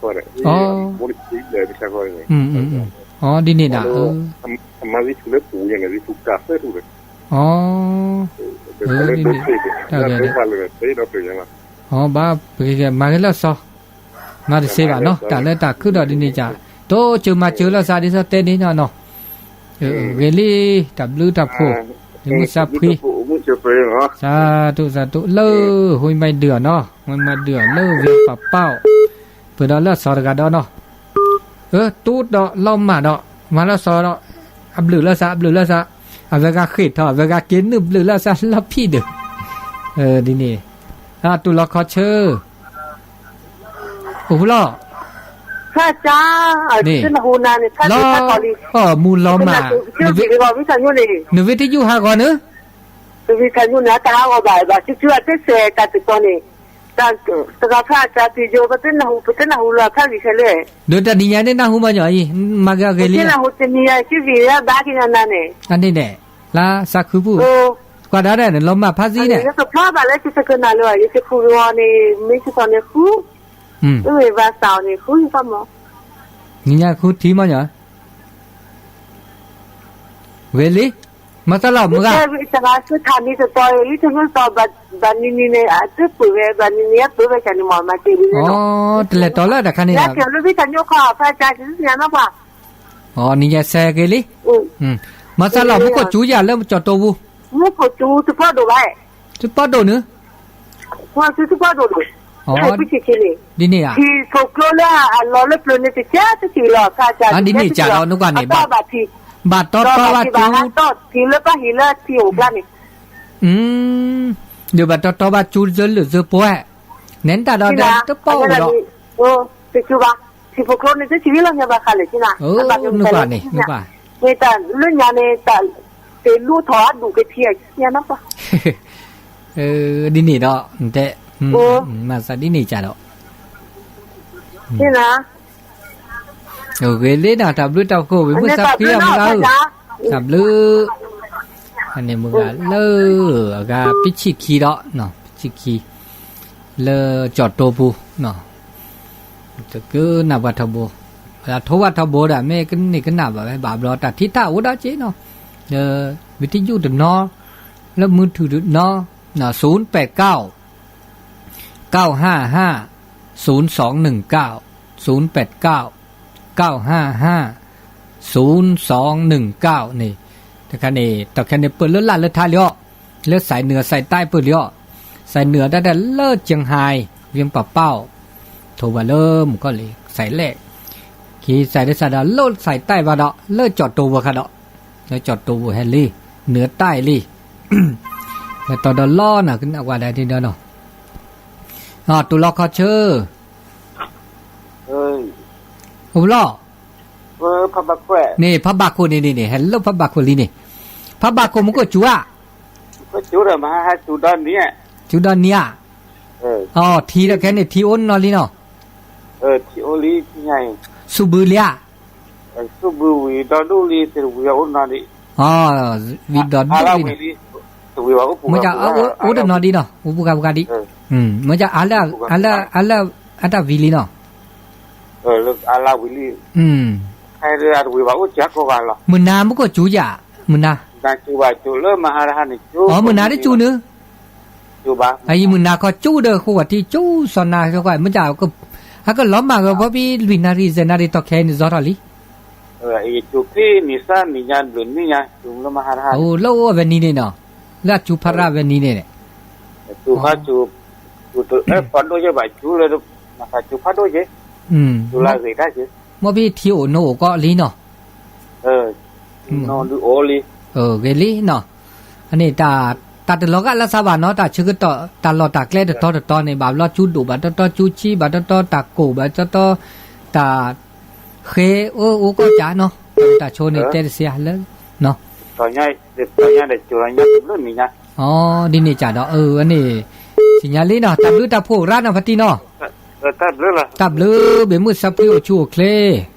ၤ, အၢ တူၢ်ဒီးလီၤမၢ်ဒီး မၤလီၤစီၤဒီး, အဘျုးလၢသး အဘျုးလၢသး, အဝဲဂၤဃ့ၢ်ထီၣ် အဝဲဂၤက့ၤနုာ်ဘျုးလၢသးလီၤဖံးဒုး, ဒ်န့ၣ်, အတူၢ်လီၤခီဆၢ အိၣ်ဖှိၣ်လီၤ, န့ၣ်, လီၤ, မူလီၤမၢ်, နဝ့ၢ်တယုၢ်ဟးဂီၤနုၤ, နဝ့ၢ်တယုၢ်ဟးဂီၤနုၤ, တဂၤဖၣ်အတၢ်ပံၤယိ ပတနၢ်ဟူလီၤဖးဂံၢ်ခဲလၢာ်, ဒီးတၢ်နံၤညါန့ၣ်နၢ်ဟူမးညီအံၤ, မၤကဂ့ၤလံ, တနံၤညါကဂ့ၤဘါက့ၤနၤန့ၣ်, အန့ၣ်န့ၣ်, လၢသးခုပူၤ, ကွၢ်ဒၣ်ဒၣ်န့ၣ် လီၤမၢ်ဖးသံန့ၣ်, ယကဖျီဘၣ်လၢယတကနၣ်လၢၤဘၣ် ယတခူဂီၤန့ၣ် မ့ၢ်စ့ၢ်ကီးန့ၣ်ဃု, အဝဲဘၣ်သးအီၤန့ၣ်ဃုယကမီၤ, နံၤညါဃုထံမးညီ, ဂ့ၤလံ, မၤသးလီၤမုၢ်ဂၤ, တဂၤစ့ထါမံၤတတီၤအံၤ လံတမုၢ်တီၤ ဘၣ်နံၤနံၤန့ၣ် အတပှ့ၤဝဲ ဘၣ်နံၤနံၤအပှ့ၤဝဲကန့ၣ်မး မၤက့ၤဒ်န့ၣ်နီၤ, တလဲၤတီၤလၢတၢ်ခါန့ၣ်, လၢကလၢဘံၣ်တၢ်ညိခီ ဖဲကၢ်ကစညါနီၤပှၤ, နံၤညါစဲဂ့ၤလံ, မၤသးလီၤ မူခိၣ်စူၤယၤလၢကၠီၣ်တိပူၤ, မူခိၣ်စူၤတပီၢ်ဒိၣ်ဘၣ်, တပီၢ်ဒိၣ်နုၤ မူခိၣ်စူၤတပီၢ်ဒိၣ်ဒိၣ်, ဒ်န့ၣ်ဧါ, ထံဖိကျိလၢအလီၤလၢပျၢၤန့ၣ် တကဲတကံၢ်လီၤ ဖဲကၢ် ဒ်န့ၣ်ကၢ်ဒီး နကွၢ်န့ၣ်, ဘၣ်တီတီဘၣ်စူၤ, ထံလၢပှၤဟံးလၢထံအိၣ်ကျါန့ၣ်, ဒီးဘၣ်တီတီဘၣ်စူၤ စၢလၢစၢပှဲၤ, နဲတၢ်ဒီးဒီးတပီၢ်အိၣ်ဒီး, တစူၤဘၣ်, ထံဖိကျိန့ၣ် တစံးလီၤညါဘၣ်ဃးလဲၣ်ကနၤ, နကွၢ်န့ၣ်, နကွၢ်, မ့ၢ်တၢ်လၢညါန့ၣ် တၢ်တ့လူထီၣ်အဒူၣ်ကထံအညါနီၤပှၤ ဒ်န့ၣ်ဒီး, တဲ, မၤသးဒ်န့ၣ်ကၢ်ဒီး, ဂ့ၤလံနီၤ တၢ်ဘျုးတၢ်ဖှိၣ် ဝံၤမုၢ်သးဖှံအမုၢ်ဂၤဧၢ, တၢ်ဘျုး, န့ၣ်မုၢ်ဂၤလၢ, အဂၤပဆံၣ်ခံဒီး, ပဆံၣ်ခံ, လၢကၠီၣ်တိပူၤ, တကနၣ်ပှၤထီဘိ, ထိဘၣ်ထီဘိဒီး မ့ၢ်ကန့ၢ်ကနၣ်ဘၣ်ဝဲ ဘၣ်ဘျီတၢ်ထံၣ်တၢ်အိၣ်ဒီးက့နီၤ, လၢဝံၤတယုၢ်တနီၤ, လၢမုၢ်ထုးတနီၤ, သုပၢၤကၠၢ် ကၠၢ်ၣ်ၣ်ၣ်ၣ်ၣ် သုၣ်သွင်ၣ်ၣ် ကၠၢ်ၣ်ၣ်ၣ်ၣ် သုၣ်သွင်ၣ်ၣ် န့ၣ်, တခါန့ၣ် တၢ်ခဲန့ၣ် ပၢၢ်လၢလၢ်လၢထါလံအီၤ, လၢစဲးနုာ်စဲးတၢ်ပၢၢ်လံအီၤ, စဲးနုာ်အတၢ်တဲလၢကၠၢၣ်ၣ်ၣ်ၣ် ဝံၤပပၢ်အီၤ, ထိးဝဲလၢမုၢ်ကီၢ်လံ စဲးလဲၣ်, ခံစဲးဒ်စဲးဒီး လၢစဲးတၢ်ဘၣ်ဒီး လၢကၠီၣ်တိပူၤခါဒီး, လၢကၠီၣ်တိပူၤဟဲလံ, နုာ်တၢ်အံၤလံ, လၢတီဒီးလီနၤ ကနၣ်ဝဲဒၣ်ဒ်ဒီးနီၤ, တူၢ်လီၤခီဆၢ အိၣ်လီၤ, န့ၣ် ဖးဘၣ်ခိၣ်န့ၣ်န့ၣ်န့ၣ် ဟဲလၢဖးဘၣ်ခိၣ်လံန့ၣ်, ဖးဘၣ်ခိၣ်မူခိၣ်စူၤဧါ, ကၠူဒီးမဟါဟါကၠူဒီနံၤဧါ, ကၠူဒီနံၤဧါ, အီ ထံဒီးခဲန့ၣ် ထံအိၣ်နီၤလံနီၤ, ထံအိၣ်လံ, ဆူၣ်ဘုလံဧါ, ဆူၣ်ဘုဝံၤဒီဒူၣ်လံ, တဝံၤအိၣ်နီၤဒံး, ဝံၤဒီဒူၣ်လံနီၤ, မ့ၢ် အိၣ်တနီၤဒံးနီၤ, အိၣ်ပူၤဂၤပူၤဂၤဒံး, မ့ၢ် အါလၢအတၢ်ဝံၤလံနီၤ, မုၢ်နၤမုၢ်ကီၢ်ကၠူယၤ, မုၢ်နၤ, အီ မုၢ်နၤတကၠူန့ၣ်, အအံၤမုၢ်နၤခီကၠူဒီး ဃိဝဲထံကၠူစီၤနၤ, မ့ၢ် အကလီၤမၢ်ဂ့ၤဖီဖံလွံၢ်နၣ်ရံၣ်ယဲၢ်နၣ်ရံၣ်တီၢ်ခဲအံၤန့ၣ် စီထီၣ်လံ, လၢအအိၣ်အဝဲနံၤန့ၣ်နီၤ, လၢအကၠူဖးဒိၣ်ဝဲနံၤန့ၣ်, မ့ၢ်ဖံထံအိၣ်နိအိၣ်ကီးလံနီၤ, ဂ့ၤလံနီၤ, အန့ၣ်တၢ်တလီၤဂာ်လၢသးဘၣ်နီၤ, တၢ်ဆၢကတီၢ် တၢ်လီၢ်တၢ်ကျဲတတီၤတတီၤန့ၣ် ဘၣ်ဘျီကၠူဒိၣ် ဘၣ်တီတီကၠူဆံ ဘၣ်တီတီတၢ်ကိၢ် ဘၣ်တီတီ တၢ် ဃ့အၢအူကီၢ်ကၠးနီၤ, တၢ်ဆိန့ၣ်တဲတစ့လၢ, အီ ဒ်န့ၣ်ကၠးဒီး အဝဲန့ၣ် သ့ၣ်ညါလံနီၤ, တၢ်ဘျုးတၢ်ဖှိၣ်ရၣ်နီၤ ဖါတံၢ်နီၤ, တၢ်ဘျုး ဘၣ်မုၢ်ဆါဖှံအိၣ်ဆူၣ်အိၣ်ချ့